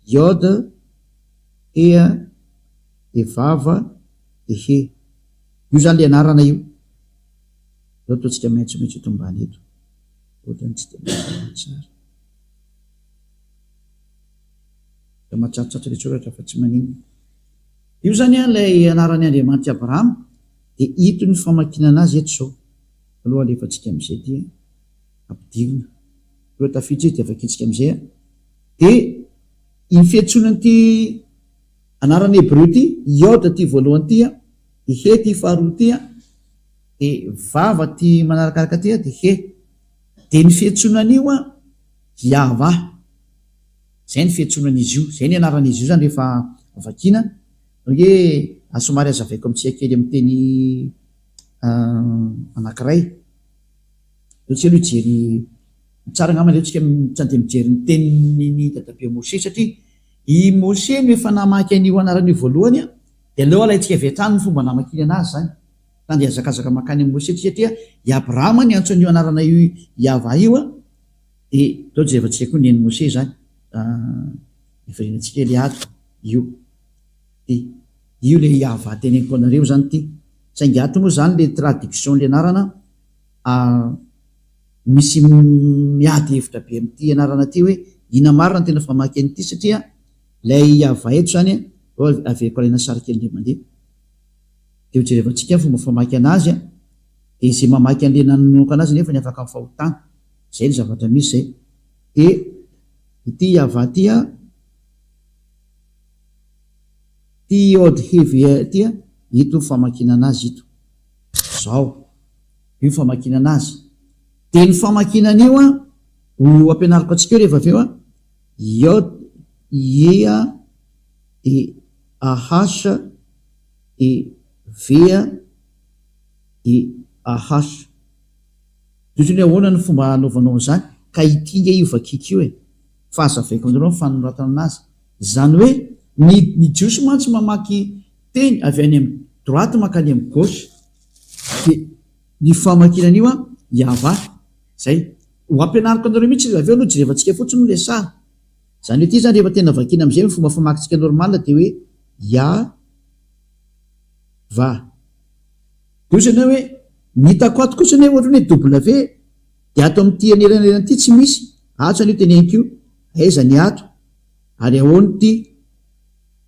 Yod, He, He Vava, He He. Io izany ilay anarana io. Aleo ataontsika maitsomaitso eto ambany eto. Ohatran'ny tsy dia mazava tsara. Dia matsatsotsatso ilay soratra fa tsy maninona. Io izany an, ilay anaran'ny Andriamanitr'i Abrahama, dia ito ny famakiana anazy eto izao. Aloha alefantsika amin'izay ity an. Ampidirina. Aloha tafiditra izy dia vakintsika amin'izay an. Dia iny fiantsoana an'ity anarana hebreo ity, Yod ity voalohany ity an, dia He ity faharoa ity an, dia Vava ity manarakaraka ity an, dia He. Dia ny fiantsoana an'io an, Yahvah. Izay ny fiantsoana an'izy io. Izay ny anaran'izy io izany rehefa vakiana. Donc hoe somary hazavaiko amintsika kely amin'ny teny anankiray. Aleo tsika aloha hijery, tsara angamba aleo tsika tsy andeha mijery ny tenin'i dadabe Moshe satria i Moshe no efa namaky an'io anarana io voalohany dia aleo alaintsika avy hatrany ny fomba namakiany anazy izany. Fa andeha hazakazaka mankany amin'i Moshe tsika satria i Abrahama niantso an'io anarana io Yahvah io dia aleo jerevantsika koa ny an'i Moshe izany. Hiverenantsika kely ato io. Ty. Io le Yahvah teneniko anareo izany ity. Saingy ato moa izany le traduction le anarana misy miady hevitra be amin'ity anarana ity hoe inona marina no tena famaky an'ity satria ilay Yahvah eto izany an, averiko alaina sary kely indray mandeha. Dia ho jerevantsika ny fomba famaky anazy an, dia izay mamaky an'ilay nanonoka anazy nefa ny afaka amin'ny fahotana. Izay ny zavatra misy izay. Dia ity Yahvah ity an, ity Yod He Ve ity an, ito ny famakiana anazy ito. Izao. Io famakiana anazy. Dia ny famakiana an'io an, ho ampianariko antsika eo rehefa avy eo an, Yod Ye D A H D V D A H. Dia ohatran'ny hoe ahoana ny fomba hanaovanao an'izany? Ka ity nge io vakiako io e! Fa hazavaiko aminareo ny fanoratana anazy. Izany hoe ny ny jiosy mantsy mamaky teny avy any amin'ny droite mankany amin'ny gauche. Dia ny famakiana an'io an, Yahvah. Izay. Ho ampianariko anareo mihitsy ilay avy eo aloha jerevantsika fotsiny moa ilay sary. Izany hoe ity izany rehefa tena vakiana amin'izay ny fomba famakintsika normal dia hoe Yahvah. Dia hoy ianao hoe ny hitako ato kosa anie ohatran'ny hoe W dia ato amin'ity anelanelana ity tsy misy, ato izany io teneniko io, aiza ny ato ary ahoana ity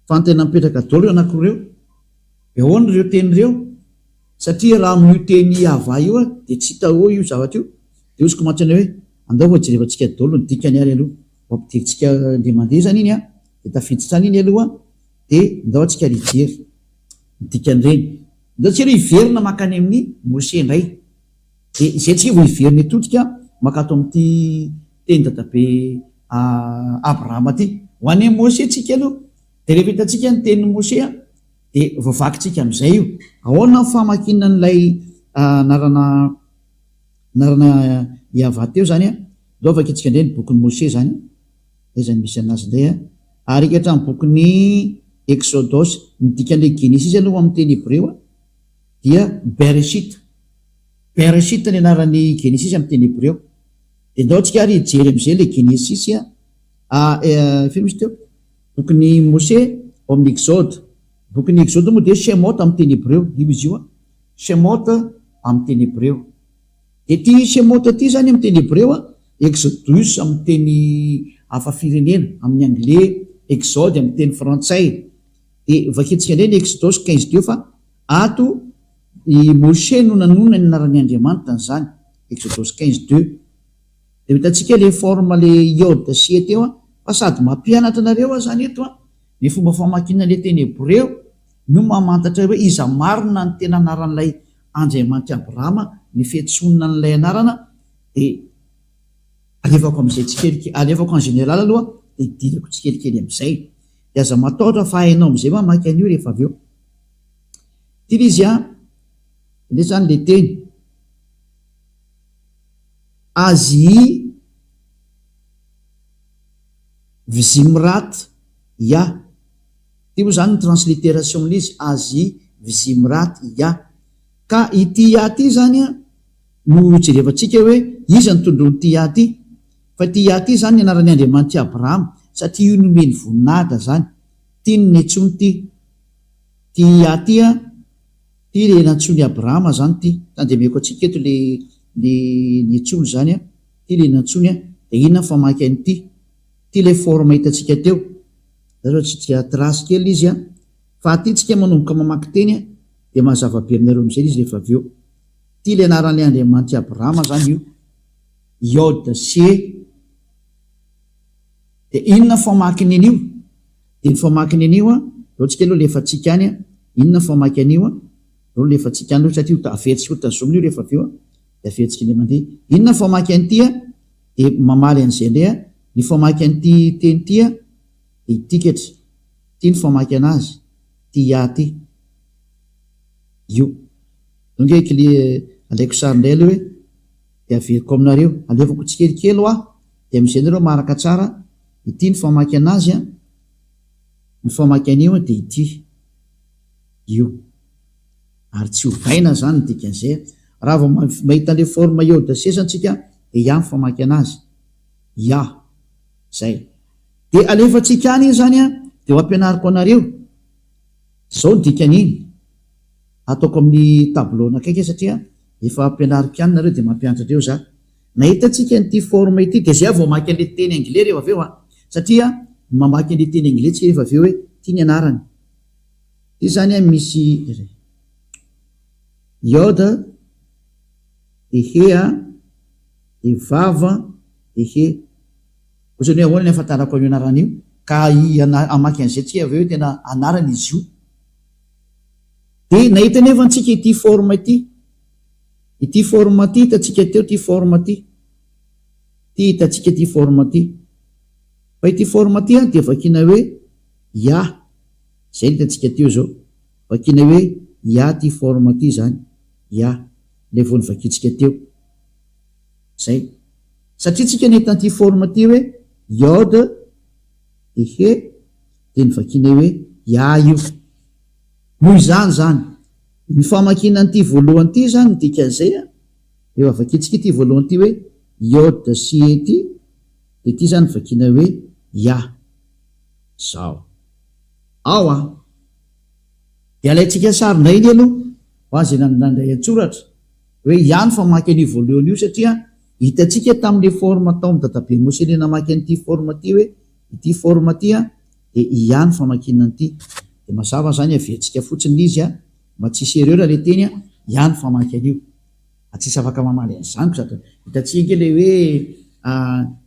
fa ny tena mipetraka daholo ireo anankiroa ireo. Dia ahoana ireo teny ireo? Satria raha amin'io teny Yavah io aho dia tsy hita eo io zavatra io, dia hoziko mantsy anao hoe andao vao jerevantsika daholo ny dikany ary aloha, vao ampidirintsika indray mandeha izany iny an, dia tafiditra any iny aloha dia ndao antsika ary hijery ny dikan'ireny. Ndao tsika aloha hiverina mankany amin'i Moshe indray. Dia izay tsika vao hiverina hitodika mankato amin'ity teny dadabe Abrahama ity. Ho any amin'i Moshe tsika aloha. Dia rehefa hitantsika ny tenin'i Moshe an, Dia voavakintsika amin'izay io. Ahoana ny famakiana an'ilay anarana anarana Yavah teo izany an? Ndao vakintsika indray ny bokin'i Moshe izany. Aiza no misy anazy indray an? Ary hatramin'ny bokin'ny Eksodosy. Ny dikan'ilay Genesisy aloha amin'ny teny hebreo an, dia Bereshit. Bereshit ny anaran'ny Genesisy amin'ny teny hebreo. Dia ndao tsika ary hijery amin'izay ilay Genesisy an. Ah, firy misy teo? Bokin'i Mose ao amin'ny Exode. Bokin'ny Exode moa dia Shemot amin'ny teny hebreo. Io izy io an. Shemot amin'ny teny hebreo. Dia ity Shemot ity izany amin'ny teny hebreo an, Exodus amin'ny teny hafa firenena, amin'ny anglais, Exode amin'ny teny frantsay. Dia vakintsika indray ny Exodus 15 teo fa ato i Moshe no nanonona ny anaran'i Andriamanitra an'izany. Exodus 15 deux. Dia ho hitantsika le forme le iode sy e teo an, fa sady mampianatra anareo aho zany eto an, ny fomba famakiana le teny hebreo no mamantatra hoe iza marina ny tena anaran'ilay Andriamanitr'i Abrahama, ny fiantsoana an'ilay anarana dia alefako amin'izay tsikelikely, alefako en général aloha dia idirako tsikelikely amin'izay. Dia aza matahotra fa hainao amin'izay mamaky an'io rehefa avy eo. Ity le izy an, indray zany le teny. Azy Vzimrat Ya. Ity moa izany ny transliteration an'ilay izy, Azy Vzimrat Ya. Ka ity Ya ity izany no jerevantsika hoe iza no tondroin'ity Ya ity. Fa ity Ya ity izany ny anaran'ny Andriamanitr'i Abrahama, satria io nomeny voninahitra izany. Ity no niantsoany ity. Ity Ya ity an. Ity le nantsoin'i Abrahama zany ity. Tandremeko antsika eto le le nantsoiny zany an. Ity le nantsoiny an. Dia inona ny famaky an'ity? Ity le forme hitantsika teo. Za zao tsy dia trace kely izy an. Fa aty tsika manomboka mamaky teny an, dia mazava be aminareo amin'izay izy rehefa avy eo. Ity le anaran'ilay Andriamanitr'i Abrahama zany io. Yod sy E. Dia inona ny famakiny an'io? Dia ny famakiny an'io an, zao tsika aloha alefantsika any an, inona ny famaky an'io an, zao alefantsika any aloha satria ho averintsika ho tazomina io rehefa avy eo an, dia averintsika indray mandeha. Inona ny famaky an'ity an? Dia mamaly an'izay indray an, ny famaky an'ity teny ity an, dia ity ketsa, ity ny famaky an'azy, ity ya ity, io. Donc kle alaiko sary indray aloha hoe, dia averiko aminareo, alefako tsikelikely hoa, dia amin'izay nareo maharaka tsara, ity ny famaky an'azy an, ny famaky an'io an dia ity, io. Ary tsy ovaina izany ny dikan'izay an. Raha vao mahita an'ilay forme eo de sesany tsika dia ya ny famaky an'azy. Ya. Zay. Dia alefantsika any iny izany an, dia ho ampianariko anareo. Izao ny dikan'iny. Ataoko amin'ny tableau anakaiky satria efa ampianariko ihany nareo dia mampianatra andreo za. Nahita antsika an'ity forme ity dia zay aho vao mamaky an'ilay teny anglais rehefa avy eo an. Satria mamaky an'ilay teny anglais tsika rehefa avy eo hoe ity ny anarany. Ity zany an misy Yod dia he a dia vav dia he. Ohatrany hoe ahoana ny ahafantarako an'io anarana io? Ka hamaky an'izay tsika avy eo hoe tena anarana izy io. Dia nahita anefa antsika ity forme ity. Ity forme ity hitantsika teo ity forme ity. Ity hitantsika ity forme ity. Fa ity forme ity an dia vakiana hoe Ya. Izay no hitantsika teo izao. Vakiana hoe Ya ity forme ity izany. Ya. Ilay vao novakintsika teo. Izay. Satria tsika nahita an'ity forme ity hoe Yod dia He dia novakianay hoe Ya io. Noho izany izany, ny famakiana an'ity voalohany ity izany ny dikan'izay an, rehefa vakintsika ity voalohany ity hoe Yod sy He ity, dia ity izany vakiana hoe Ya. Izao. Ao an. Dia alaintsika sary indray iny aloha, ho an'izay nandray an-tsoratra, hoe Ya ny famaky an'io voalohany io satria hitantsika tamin'ilay forme tao amin'i Dadabe Mose ilay namaky an'ity forme ity hoe ity forme ity an, dia ia ny famakiana an'ity. Dia mazava izany averintsika fotsiny ilay izy an, mba tsy hisy erreur ilay teny an, ia ny famaky an'io. Ary tsisy afaka mamaly an'izany koa sady hitantsika ange ilay hoe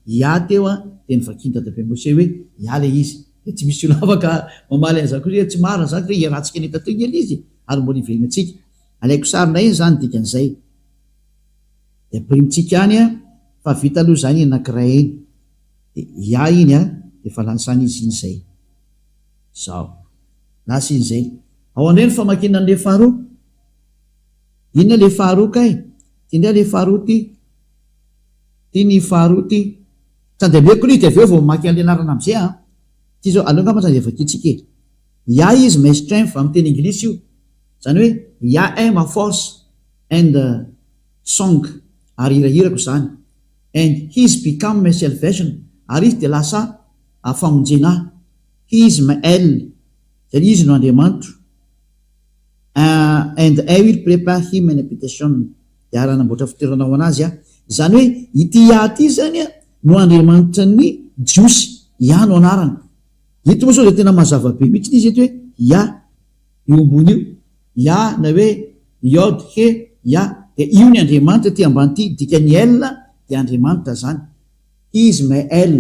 ia teo an, dia novakian'i Dadabe Mose hoe ia ilay izy. Dia tsy misy olona afaka mamaly an'izany koa hoe tsy marina izany fa iarahantsika nahita teo ange ilay izy e, ary mbola hiverenantsika. Alaiko sary indray iny izany dikan'izay. Dia ampirimitsika any an, fa vita aloha izany iny anankiray iny. Dia ia iny a, dia efa lasa any izy iny izay. Izao. Lasa iny izay. Ao indray ny famakiana an'ilay faharoa. Inona ilay faharoa kay? Ity indray ilay faharoa ity. Ity ny faharoa ity. Tsy andeha-ameko aloha izy dia avy eo vao mamaky an'ilay anarana amin'izay an. Ity izao, aleo angamba tsy andeha vakintsika e. Ia is my strength amin'ny teny anglisy io. Izany hoe, Ia est ma force and song. Ary hirahirako izany. And he is become my salvation, ary Izy dia lasa famonjena ahy. He is my El, izany Izy no Andriamanitro. And I will prepare him an habitation, dia ary hanamboatra fitoerana ho an'azy aho. Izany hoe ity Yah ity izany no Andriamanitra ny Jiosy, Yah no anarany. Eto moa izao dia tena mazava be mihitsy izy eto hoe Yah, io ambony io. Yah na hoe Yod He Yah dia io ny Andriamanitra ity ambany ity, dikan'ny El dia Andriamanitra izany. He is my El.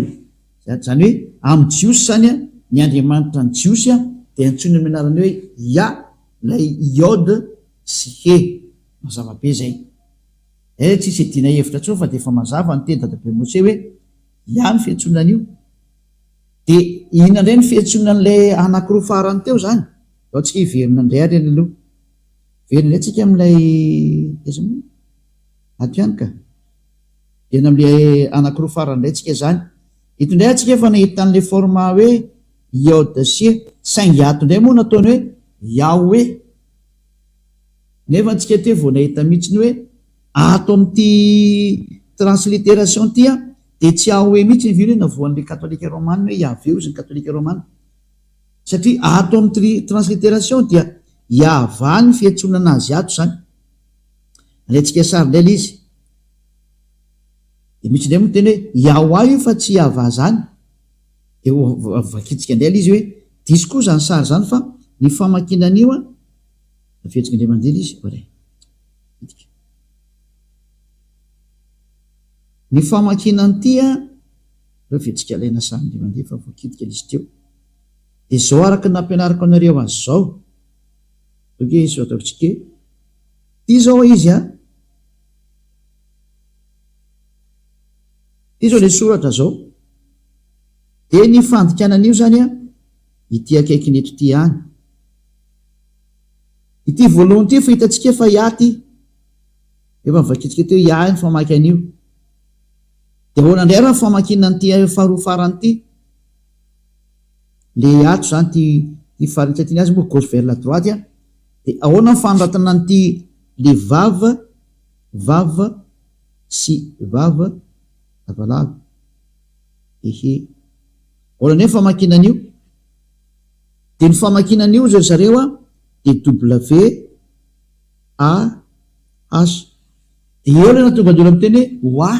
Izany hoe amin'ny Jiosy izany ny Andriamanitra ny Jiosy dia antsoina amin'ny anarany hoe Yah ilay Yod sy He. Mazava be izay. Eh tsisy iadiana hevitra intsony fa dia efa mazava ny teny dadabe Mose hoe Yah ny fiantsoana an'io. Dia inona indray ny fiantsoana an'ilay anankiroa farany teo izany? Ndao tsika hiverina indray ary any aloha. Hiverina indray tsika amin'ilay aiza moa? Ato ihany ka. Hiverina amin'ilay anankiroa farany indray tsika izany. Eto indray atsika efa nahita an'ilay forme hoe Yod sy E. Saingy ato indray moa nataony hoe Yahweh. Nefa antsika teo vao nahita mihitsy ny hoe ato amin'ity transliteration ity dia tsy Yahweh mihitsy ny hoe navoan'ilay katolika romana hoe Yahveh hozy ny katolika romana. Satria ato amin'ny transliteration dia. Yahvah ny fiantsoana anazy ato izany. Alaintsika sary indray ilay izy. Dia misy indray moa miteny hoe Yahwah io fa tsy Yahvah izany. Dia ho vakintsika indray ilay izy hoe diso koa izany sary izany fa ny famakiana an'io an, averintsika indray mandeha ilay izy, oray. Hidika. Ny famakiana an'ity an, aleo averintsika alaina sary indray mandeha fa voakitika ilay izy teo. Dia izao araka ny nampianariko anareo azy izao. Ok, izao ataontsika e. Ity izao izy an. Ity izao ilay soratra izao. Dia ny fandikana an'io izany an, ity akaikiny eto ity ihany. Ity voalohany ity efa hitantsika fa Yah ity. Efa novakintsika teo Yah ny famaky an'io. Dia ahoana indray ary ny famakiana an'ity faharoa farany ity? Le ato izany ity ity faritra ity ny azy moa gauche vers la droite an. Dia ahoana ny fanoratana an'ity le vav, vav sy vav, lavalava. Ehe. Ahoana indray ny famakiana an'io? Dia ny famakiana an'io ry zareo an dia W A H. Dia eo ilay nahatonga ny olona miteny hoe wa.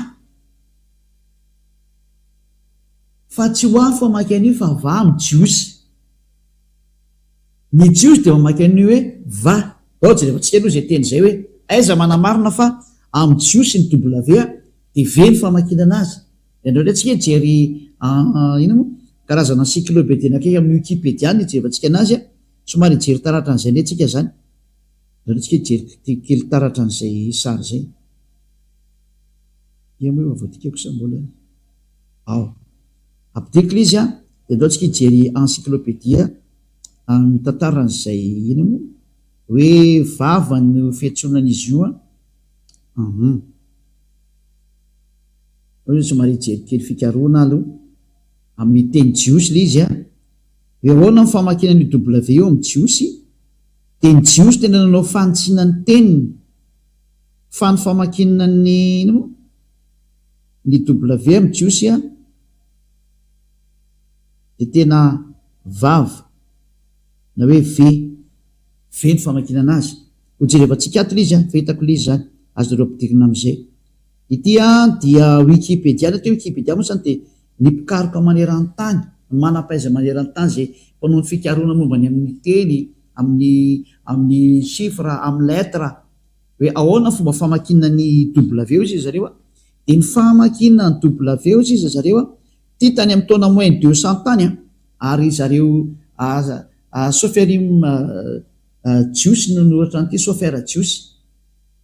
Fa tsy ho ahy famaky an'io fa va amin'ny Jiosy. Ny Jiosy dia mamaky an'io hoe va. Ao jerevantsika aloha izay teny izay hoe aiza manamarina fa amin'ny Jiosy ny W dia V ny famakiana anazy. Dia andao indray tsika hijery inona moa? Karazana encyclopédie anankiray amin'ny Wikipedia no hijerevantsika anazy. Somary hijery taratra an'izay indray tsika izany. Andao indray tsika hijery kely taratra an'izay sary izay. Ia moa efa voadikako sa mbola? Ao. Ampidiriko ilay izy an, dia andao tsika hijery encyclopedia mitantara an'izay inona moa? Hoe vava no fiantsoana an'izy io an. Hum. Ao zany somary hijery kely fikarohana aloha. Amin'ny teny jiosy ilay izy an. Hoe ahoana ny famakiana an'io W io amin'ny jiosy? Dia ny jiosy tena nanao fanitsiana ny teniny. Fa ny famakiana ny inona moa? Ny W amin'ny jiosy a dia tena vav na hoe V, V ny famakiana anazy. Ho jerevantsika ato ilay izy a, fa hitako ilay izy izany, azonareo ampidirina amin'izay. Ity a dia Wikipedia, ny atao hoe Wikipedia moa izany dia ny mpikaroka maneran-tany, ny manam-pahaizana maneran-tany izay mpanao ny fikarohana momba ny amin'ny teny, amin'ny amin'ny chiffre, amin'ny lettre, Hoe ahoana ny fomba famakiana ny W hoy zareo a? Dia ny famakiana ny W hoy zareo a, ity tany amin'ny taona moins 200 tany a, ary zareo Soferim Jiosy no nanoratra an'ity, Sofer Jiosy.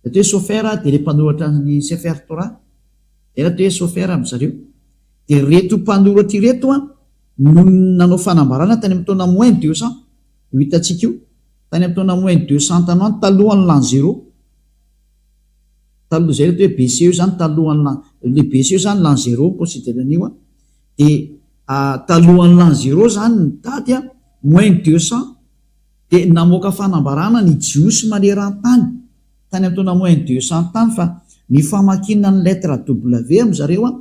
Ny atao hoe Sofer dia ilay mpanoratra ny Sefer Torah, izay ny atao hoe Sofer amin-dry zareo. Dia ireto mpanoratra ireto a no nanao fanambarana tany amin'ny taona moins 200, io hitantsika io. Tany amin'ny taona moins 200 tany ho any, talohan'ny l'an zéro. Taloha izay ilay atao hoe BC io izany, talohan'ny l'an, ilay BC io izany l'an zéro mi-considère an'io an. Dia talohan'ny l'an zéro izany ny daty an, moins 200, dia namoaka fanambarana ny Jiosy maneran-tany, tany amin'ny taona moins 200 tany fa ny famakiana ny lettre W amin-dry zareo an,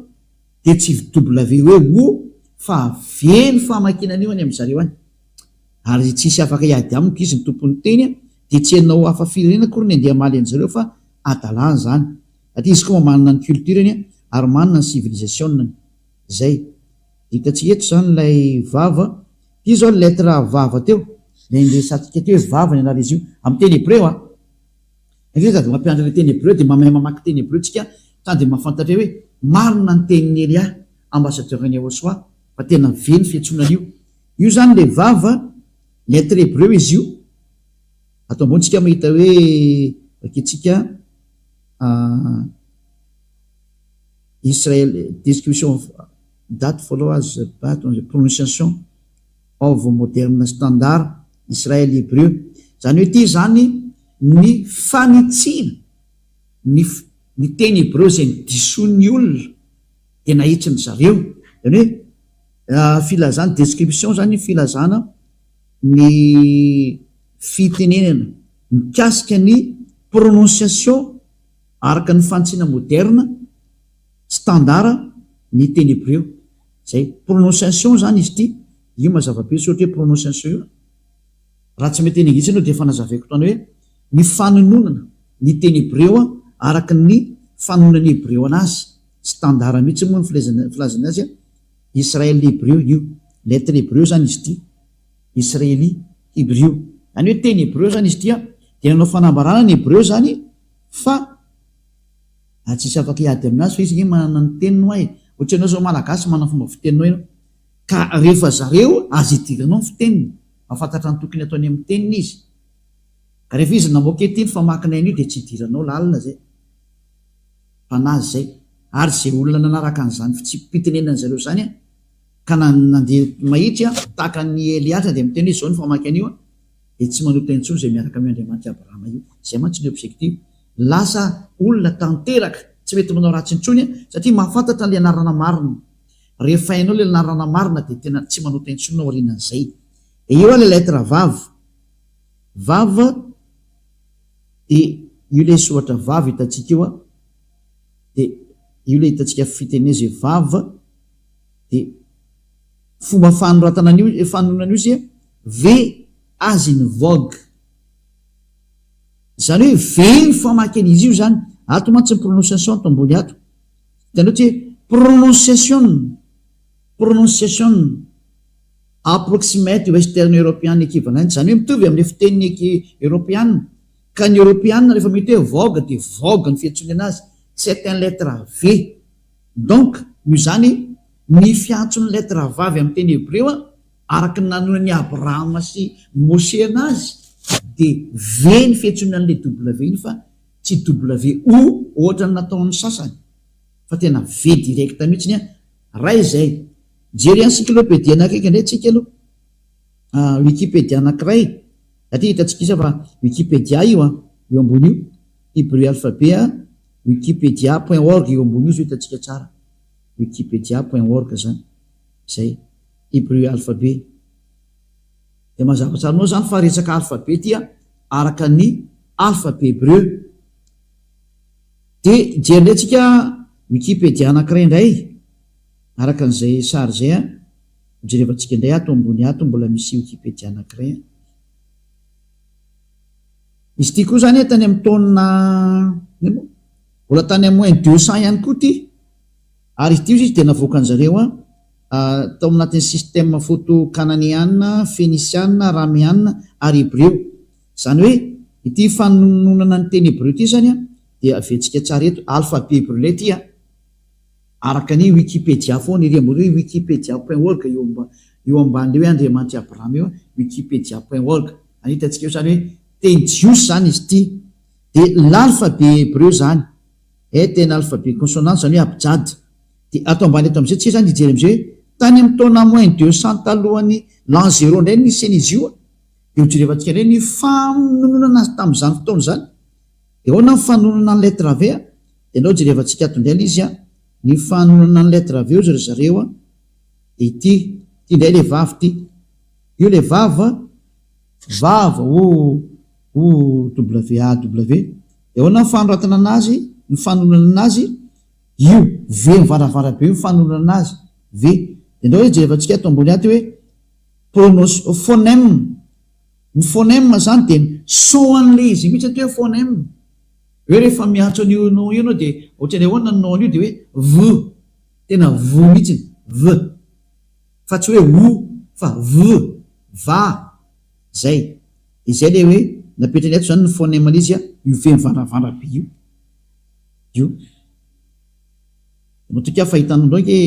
dia tsy W hoe O fa V ny famakiana an'io any amin-dry zareo any. Ary tsisy afaka hiady amiko izy ny tompon'ny teny dia tsy henonao hafa firenena akory ny andeha hamaly an'zareo fa adalana izany satria izy koa manana ny culture-ny ary manana ny civilisation-ny. Zay. Hitantsika eto izany ilay vava. Ity izao ny lettre vava teo, ilay niresahantsika teo hoe vava ny anaran'izy io amin'ny teny hebreo an. Satria sady mampianatra ilay teny hebreo dia mahay mamaky teny hebreo tsika sady mahafantatra hoe marina ny tenin'i Elia ambassadeur an'i Yahoshuah fa tena ve ny fiantsoana an'io. Io izany ilay vava, lettre hebreu izy io. Ato ambony tsika mahita hoe vakintsika Israel description of that follow as but on the pronunciation of modern standard Israel Hebreu. Izany hoe ity izany ny fanitsiana ny ny teny hebreu izay nodisoin'ny olona dia nahitsin-dry zareo. Izany hoe Filazana, description zany filazana ny fitenenana mikasika ny prononciation araka ny fanitsiana moderne, standard, ny teny hebreo. Zay. Prononciation zany izy ity, io mazava be soratra hoe prononciation io. Raha tsy mety teny anglisy ianao dia efa nazavaiko tany hoe ny fanononana ny teny hebreo araka ny fanononan'ny hebreo anazy, standard mihitsy moa ny filazany azy, Israel hebreo io, lettre hebreo izany izy ity, Israeli hebreo. Izany hoe teny hebreo izany izy ity dia nanao fanambarana ny hebreo izany fa tsisy afaka hiady aminazy fa izy ange manana ny teniny hoa e! Ohatra ianao izao malagasy manana fomba fiteninao ianao ka rehefa zareo aza idiranao ny fiteniny. Mahafantatra ny tokony ataony amin'ny teniny izy. Ka rehefa izy namoaka ity ny famakinay an'io dia tsy idiranao lalina izay. Fanahy izay. Ary izay olona nanaraka an'izany fitsipi-pitenenan'ny zareo izany an, ka nandeha mahitsy an, tahaka an'i Eliatra dia miteny hoe izao ny famaky an'io an, dia tsy manota intsony izay miaraka amin'io Andriamanitr'i Abrahama io. Izay mantsy ny objectif. Lasa olona tanteraka, tsy mety manao ratsy intsony an, satria mahafantatra an'ilay anarana marina. Rehefa hainao ilay anarana marina dia tena tsy manota intsony ianao aorianan'izay. Dia eo ilay lettre vav. Vav dia io ilay soratra vav hitantsika io an. Dia io ilay hitantsika fitenezy hoe vav. Dia fomba fanoratana an'io, fanonona an'io isika, V as in vogue. Izany hoe V ny famaky an'izy io izany. Ato mantsy ny prononciation ato ambony ato. Hitanao tsy hoe prononciation, prononciation approximate Western European equivalent, izany hoe mitovy amin'ilay fitenin'ny Eoropeana. Ka ny Eoropeana rehefa mety hoe vogue dia vogue ny fiantsoany anazy, c'est un lettre V. Donc, noho izany, ny fiantson'ny lettre vavy amin'ny teny hebreo araka ny nanonan'i Abrahama sy Moshe anazy dia V ny fiantsoana an'ilay W iny fa tsy WO ohatran'ny nataon'ny sasany fa tena V direct mihitsiny an! Ray izay. Mijery encyclopédie anakaiky indray tsika aloha. Wikipedia anankiray. Satria hitantsika isa fa Wikipedia io an, io ambony io. Hebrew alphabet an, wikipedia point org io ambony io zao hitantsika tsara. Wikipedia point org zany. Zay. Hebrew alphabet. Dia mazava tsara aminao zany fa resaka alphabet ity an, araka ny alphabet hebreu. Dia hijery indray tsika wikipedia anankiray indray, araka an'izay sary izay an, hojerevantsika indray ato ambony ato mbola misy wikipedia anankiray an. Izy ity koa zany tany amin'ny taona, mbola tany amin'ny moins 200 ihany koa ity, ary izy ity ozy izy dia navoakan-jareo an, tao anatin'ny système photo kananeana, fenisiana, arameana ary hebreo. Izany hoe ity fanononana ny teny hebreo ity izany dia aventsika tsara eto, alphabet hebreo ilay ity an, araka ny wikipedia foana ery ambony hoe wikipedia point org eo eo amban'ilay hoe Andriamanitr'i Abrahama eo, wikipedia point org. Any hitantsika eo izany hoe teny jiosy izany izy ity. Dia l'alphabet hebreo izany, est un alphabet consonant izany hoe abjad. Dia ato ambany ato amin'izay tsika izany hijery amin'izay hoe tany amin'ny taona moins 200 talohan'ny l'an zéro indray no nisian'izy io. Dia hojerevantsika indray ny fanononana azy tamin'izany fotoana izany. Dia ahoana ny fanononana ny lettre V? Dia andao jerevantsika ato indray ilay izy an. Ny fanononana ny lettre V hozy ry zareo an. Dia ity, ity indray ilay vavy ity. Io ilay vava, vava O O W A W. Dia ahoana ny fanoratana anazy, ny fanononana anazy? Io V mivaravara be io ny fanononana azy, V. Dia andao hoe jerevantsika ato ambony ato hoe pronos, phonème. Ny phonème izany dia ny son an'ilay izy mihitsy atao hoe phonème. Hoe rehefa miantso an'io nom io ianao dia ohatran'ny ahoana ny nom an'io dia hoe v, tena v mihitsy, v. Fa tsy hoe o fa v, va, zay. Izay ilay hoe napetrany ato izany ny phonème an'ilay izy, io V mivaravara be io. Io. Matoky aho fa hitanao indray ange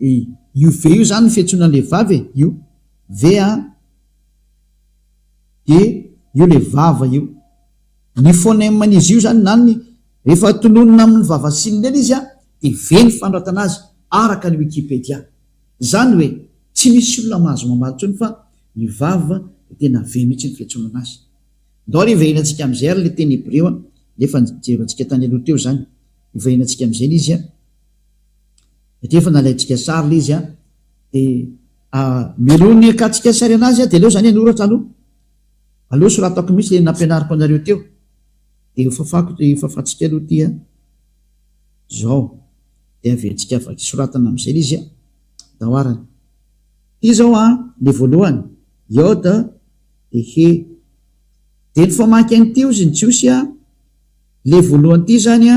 e, io V io izany ny fiantsoana an'ilay vava e, io V a, dia io ilay vava io. Ny phonème-n'izy io izany na ny rehefa tononina amin'ny vava sinina eny izy a, dia V ny fanoratana azy araka ny Wikipedia. Izany hoe tsy misy olona mahazo mamaly intsony fa ny vava dia tena V mihitsy ny fiantsoana anazy. Ndao ary hiverenantsika amin'izay ary ilay teny hebreo an, ilay efa nijerevantsika tany aloha teo izany. Hiverenantsika amin'izay ilay izy an. Satria efa nalaintsika sary ilay izy an. Dia mialoha ny hakantsika sary anazy an, dia aleo izany hanoratra aloha. Aleo soratako mihitsy ilay nampianariko anareo teo. Dia hofafako, hofafantsika aloha ity an. Izao. Dia averintsika vaky soratana amin'izay ilay izy an. Ndao arany. Ity izao an, ilay voalohany. Yod. De he. De ny famaky an'ity ozy ny jiosy a, le voalohany ity zany a,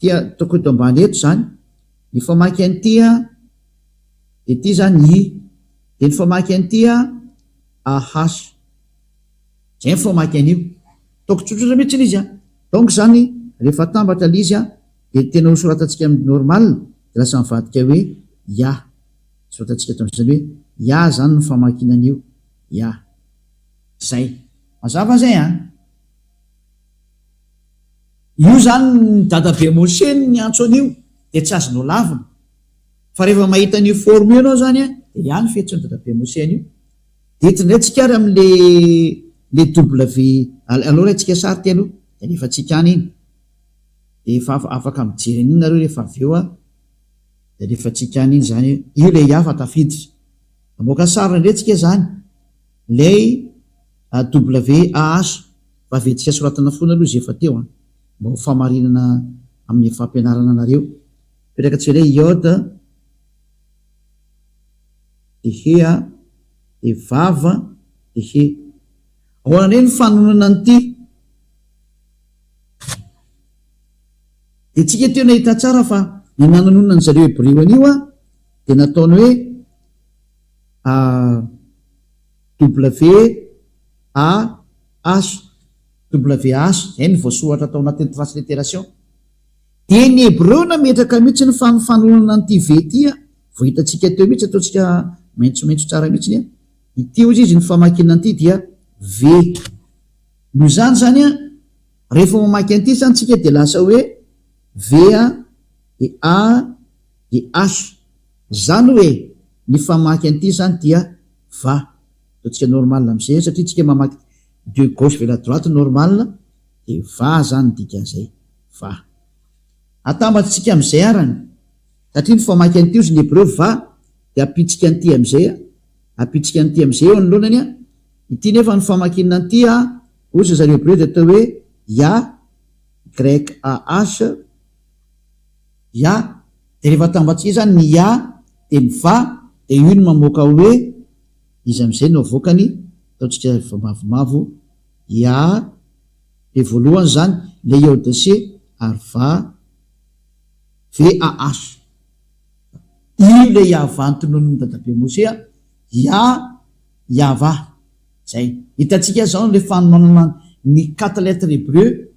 ty ataoko eto ambany eto zany, ny famaky an'ity a, de ty zany i, de ny famaky an'ity a, AH. Zay ny famaky an'io. Ataoko tsotsotra mihitsy ilay izy a. Donc zany rehefa atambatra ilay izy a, de tena ho soratantsika amin'ny normal de lasa mivadika hoe ya. Soratantsika eto amin'izany hoe ya zany ny famakiana an'io, ya. Zay. Mazava zay an! Io zany ny dadabe Moshe no niantso an'io dia tsy azonao lavina. Fa rehefa mahita an'io forme io ianao zany an, dia ya ny fiantson'i dadabe Moshe an'io. Dia eto indray tsika ary amin'le le W, aleo raintsika sary ity aloha, dia alefantsika any iny. Dia efa afaka mijery an'iny nareo rehefa avy eo an, dia alefantsika any iny zany, io le ya fa tafiditra. Hamoaka sary indray tsika zany. Lay WAH fa avetsika soratana foana aloha izay efa teo an! Mba ho famarinana amin'ny fampianarana anareo. Mipetraka tsika indray Yod de He a de Vav de He. Ahoana indray ny fanononana an'ity? Dia tsika teo nahita tsara fa ny nanononan'ny zareo Hebreo an'io an dia nataony hoe A W A H W H, izay no voasoratra tao anatin'ny translittération. Dia ny Hebreo nametraka mihitsy ny fanofanonana an'ity V ity, vao hitantsika teo mihitsy, ataontsika maitsomaitso tsara mihitsy ny ity hozy izy ny famakiana an'ity dia V. Noho izany izany, rehefa mamaky an'ity izany tsika dia lasa hoe V A dia A dia H. Zany oe ny famaky an'ity zany dia va. Ataontsika normal amizay satria tsika mamaky de gauche vers la droite normal de va zany ny dikan'izay, va. Atambatsika amizay arany satria ny famaky an'ity ozy ny hebreo va de ampitsika an'ity amizay a, ampitsika an'ity amizay eo anoloanany a, ity nefa ny famakiana an'ity a ozy zareo hebreo de atao hoe ya, YAH, ya. Dia rehefa atambatsika izany ny ya dia ny va dia io no mamoaka hoe iza amin'izay no avoakany, ataontsika mavomavo, ya dia voalohany izany ilay iodc ary va, VAH. Io ilay Yavah notononin'i Dadabe Mosea, Ya, Yavah. Izay. Hitantsika izao ilay fanononana ny quatre lettres hébreu,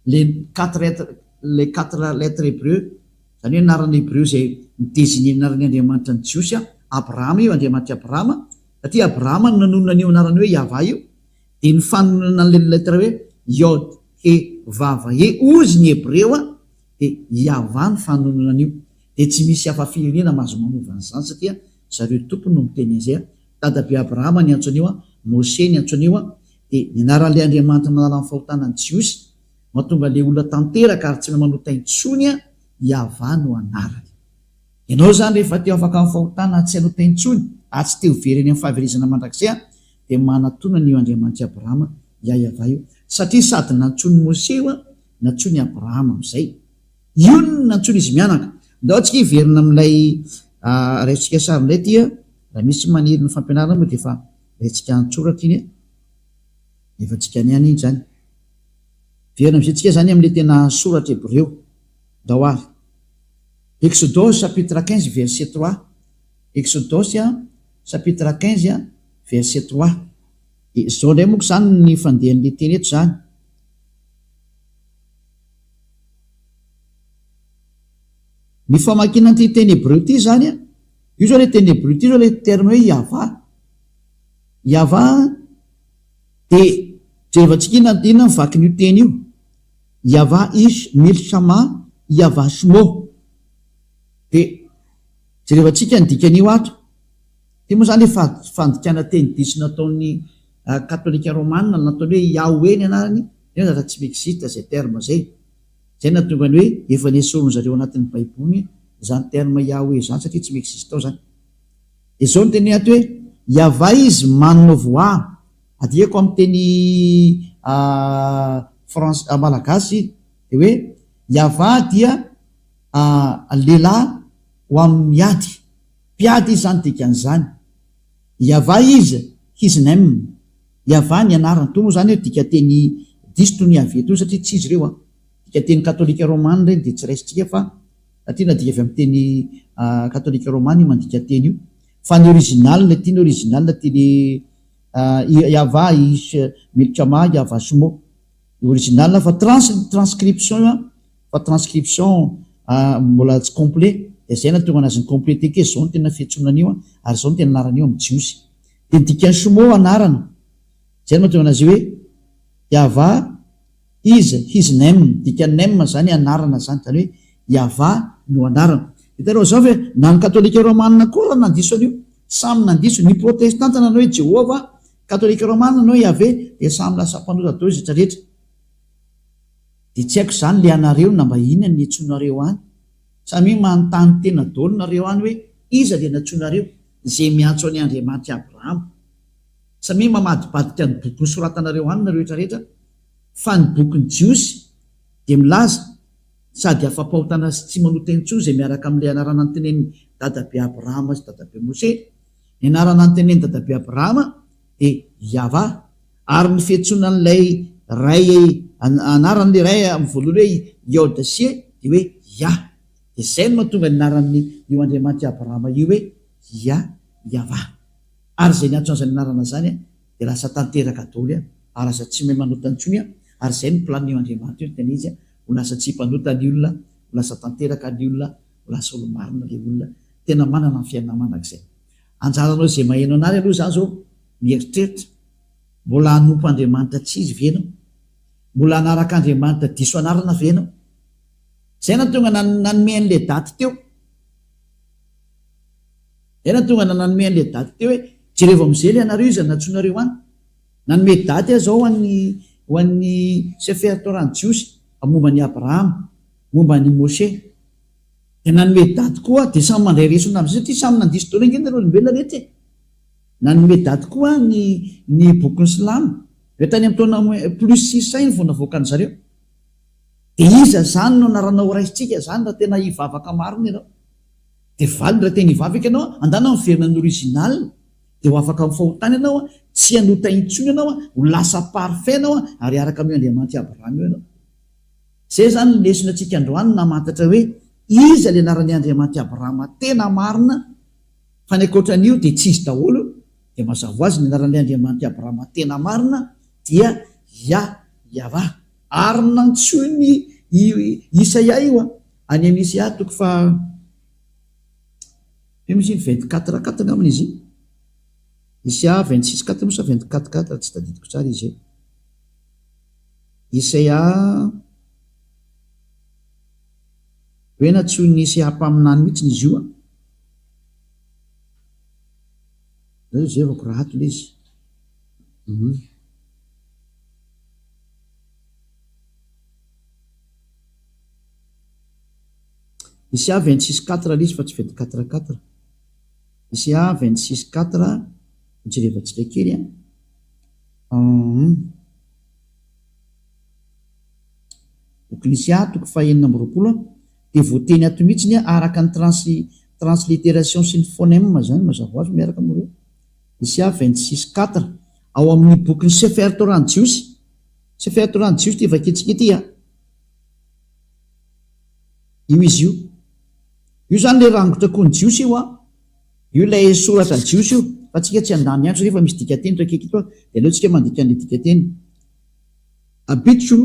les quatre lettres, les quatre lettres hébreu, izany hoe anarana hebreo izay mi-designer ny anaran'ny Andriamanitra ny Jiosy, Abrahama io, Andriamanitr'i Abrahama, satria Abrahama no nanonona an'io anarana hoe Yavah io, dia ny fanononana an'ilay lettre hoe Yod, He, Vav, He, hozy ny hebreo, dia Yavah ny fanononana an'io. Dia tsy misy hafa firenena mahazo manova an'izany satria zareo tompony no miteny an'izay, Dadabe Abrahama niantso an'io, Moshe niantso an'io, dia ny anaran'ilay Andriamanitra manala ny fahotana ny Jiosy, mahatonga ilay olona tanteraka ary tsy mahay manota intsony, Yavah no anarany. Ianao izany rehefa te ho afaka amin'ny fahotana tsy hanota intsony ary tsy te ho very any amin'ny fahaverezana mandrakizay dia manatona an'io Andriamanitr'i Abrahama, Yavah io. Satria sady nantsoin'i Moshe io nantsoin'i Abrahama amin'izay. Io no nantsoin'izy mianaka. Ndao tsika hiverina amin'ilay raisitsika sary indray ity raha misy maniry ny fampianarana moa dia efa raisitsika an-tsoratra iny efa tsika any ihany iny izany. Miverina amin'izay tsika izany amin'ilay tena soratra hebreo. Ndao ary. Exodosy chapitre 15 verset 3. Exodosy chapitre 15 verset 3. Dia izao indray moa izany ny fandehan'ilay teny eto izany. Ny famakiana an'ity teny hebreo ity izany, io izao ilay teny hebreo ity izao ilay terme hoe Yavah. Yavah dia jerevantsika inona inona ny vakin'io teny io. Yavah ish milshama Yavah shmo. Dia jerevantsika ny dikan'io ato. Ity moa izany ilay fandikana teny diso nataon'ny katolika romana nataony hoe Yahweh ny anarany, nefa zatra tsy mi-existe izay terme izay. Izay no nahatonga ny hoe efa nesorin zareo anatin'ny baiboly izany terme Yahweh izany satria tsy mi-existe ao izany. Dia izao no teneniny ato hoe Yavah izy mannovoah, adikako amin'ny teny franc malagasy dia hoe Yavah dia lehilahy ho amin'ny ady. Mpiady izy izany dikan'izany. Yavah izy, his name. Yavah ny anarany. Toa moa izany hoe dikanteny diso toy ny Yaveh toa satria tsy izy ireo an. Dikanteny katolika romana ireny dia tsy raisintsika fa satria nadika avy amin'ny teny katolika romana io mandika teny io. Fa ny original ity ny original teny Yavah ish milchama Yavah shmo. Original fa trans transcription io an. Fa transcription mbola tsy complet dia izay nahatonga anazy ni-completer kely, izao no tena fiantsoana an'io ary izao no tena anaran'io amin'ny jiosy. Dia ny dikan'ny Shmo anarana, izay no mahatonga anazy hoe Yahvah is his name, dikan'ny name izany anarana izany, izany hoe Yahvah no anarana. Hitanareo izao ve, na ny katolika romana koa ary nandiso an'io, samy nandiso, ny protestanta nanao hoe Jehovah, katolika romana nanao hoe Yahveh, dia samy lasa mpanota daholo izy rehetra rehetra. Dia tsy haiko izany le anareo na mba inona ny niantsoanareo any. Samia manontany tena daholo nareo any hoe iza le nantsoinareo ze miantso an'i Andriamanitr'i Abrahama. Samia mamadibadika ny boky nosoratanareo any nareo rehetra rehetra fa ny bokin'ny Jiosy dia milaza sady afa-pahotana sy tsy manota intsony ze miaraka amin'ilay anarana notenenin'i dadabe Abrahama sy dadabe Moshe. Ny anarana notenenin'i dadabe Abrahama dia Yavah. Ary ny fiantsoana an'ilay Ray anaran'ilay Ray amin'ny voalohany hoe Yod-She dia hoe Yah. Dia izay no mahatonga ny anaran'ny io Andriamanitr'i Abrahama io hoe Yah, Yavah. Ary izay niantso an'izany anarana izany dia lasa tanteraka daholo ary lasa tsy mahay manota intsony ary izay no planin'io Andriamanitra io tena izy ho lasa tsy mpanota ny olona, ho lasa tanteraka ny olona, ho lasa olo-marina ilay olona tena manana ny fiainana mandrakizay. Anjaranao izay maheno an'ary aloha izany izao mieritreritra. Mbola hanompo Andriamanitra tsy izy ve ianao? Mbola hanaraka Andriamanitra diso anarana ve ianao? Izay nahatonga nanome an'ilay daty teo. Izay nahatonga nanome an'ilay daty teo hoe jerevo amin'izay ilay anareo iza no nantsoinareo any. Nanome daty aho izao ho an'ny ho an'ny Sefer Torah ny Jiosy momba an'i Abrahama, momba an'i Moshe. Dia nanome daty koa aho, dia samy mandray lesona amin'izay satria samy nandiso daholo ange nareo olombelona rehetra e. Nanome daty koa ny ny bokin'ny silamo, hoe tany amin'ny taona plus 600 iny vao navoakan-dry zareo. Dia iza izany no anarana ho raisintsika izany raha tena hivavaka marina ianao? Dia valiny raha tena hivavaka ianao, andana miverina ny original, dia ho afaka amin'ny fahotana ianao, tsy hanota intsony ianao, ho lasa parfait ianao, ary hiaraka amin'io Andriamanitr'i Abrahama io ianao. Izay izany ny lesona antsika androany namantatra hoe iza ilay anaran'i Andriamanitr'i Abrahama tena marina, fa ny ankoatra an'io dia tsy izy daholo, dia mazava ho azy ny anaran'ilay Andriamanitr'i Abrahama tena marina dia Yah Yavah. Ary nantsoin'i Isaia io any amin'ny Isaia toko faha ino moa izy iny 24 quatre angambany izy iny, Isaia 26 quatre moa sa 24 quatre tsy tadidiko tsara izy e. Isaia hoe nantsoin'i Isaia mpaminany mihitsy izy io an. Zay jerevako raha ato ilay izy. Mhm. Isaia 26 quatre ilay izy fa tsy 24 quatre. Isaia 26 quatre, jerevantsika kely an. Hum. Bokin'i Isaia toko faha 26 dia voateny ato mihitsy ny araka ny trans translittération sy ny phonème izany mazava ho azy miaraka amin'ireo. Isaia 26 quatre ao amin'ny bokin'ny Sefer Torah ny Jiosy. Sefer Torah ny Jiosy ity vakintsika ity a. Io izy io. Io izany ilay rangotra koa ny Jiosy io a. Io ilay soratra jiosy io, fa tsika tsy handany andro satria efa misy dikanteny eto akaiky eto dia aleo tsika mandika an'ilay dikanteny. Abitcho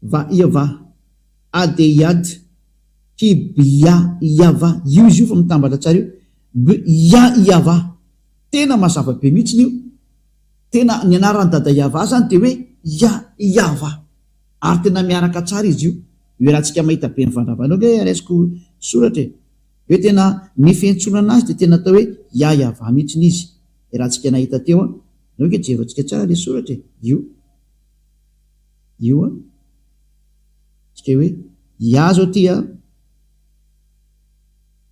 va iava adeyad ki bya iava, io izy io fa mitambatra tsara io, bya iava, tena mazava be mihitsiny io, tena ny anaran'i dada iava zany dia hoe ya iava, ary tena miaraka tsara izy io, io iarahantsika mahita be mivandravandra io ange raisiko soratra e. Hoe tena ny fiantsoana azy dia tena atao hoe Yah-Yavah mihitsiny izy. Raha tsika nahita teo an. Aleo ange jerevantsika tsara ilay soratra e. Io. Io an. Tsika hoe Yah zao ty an.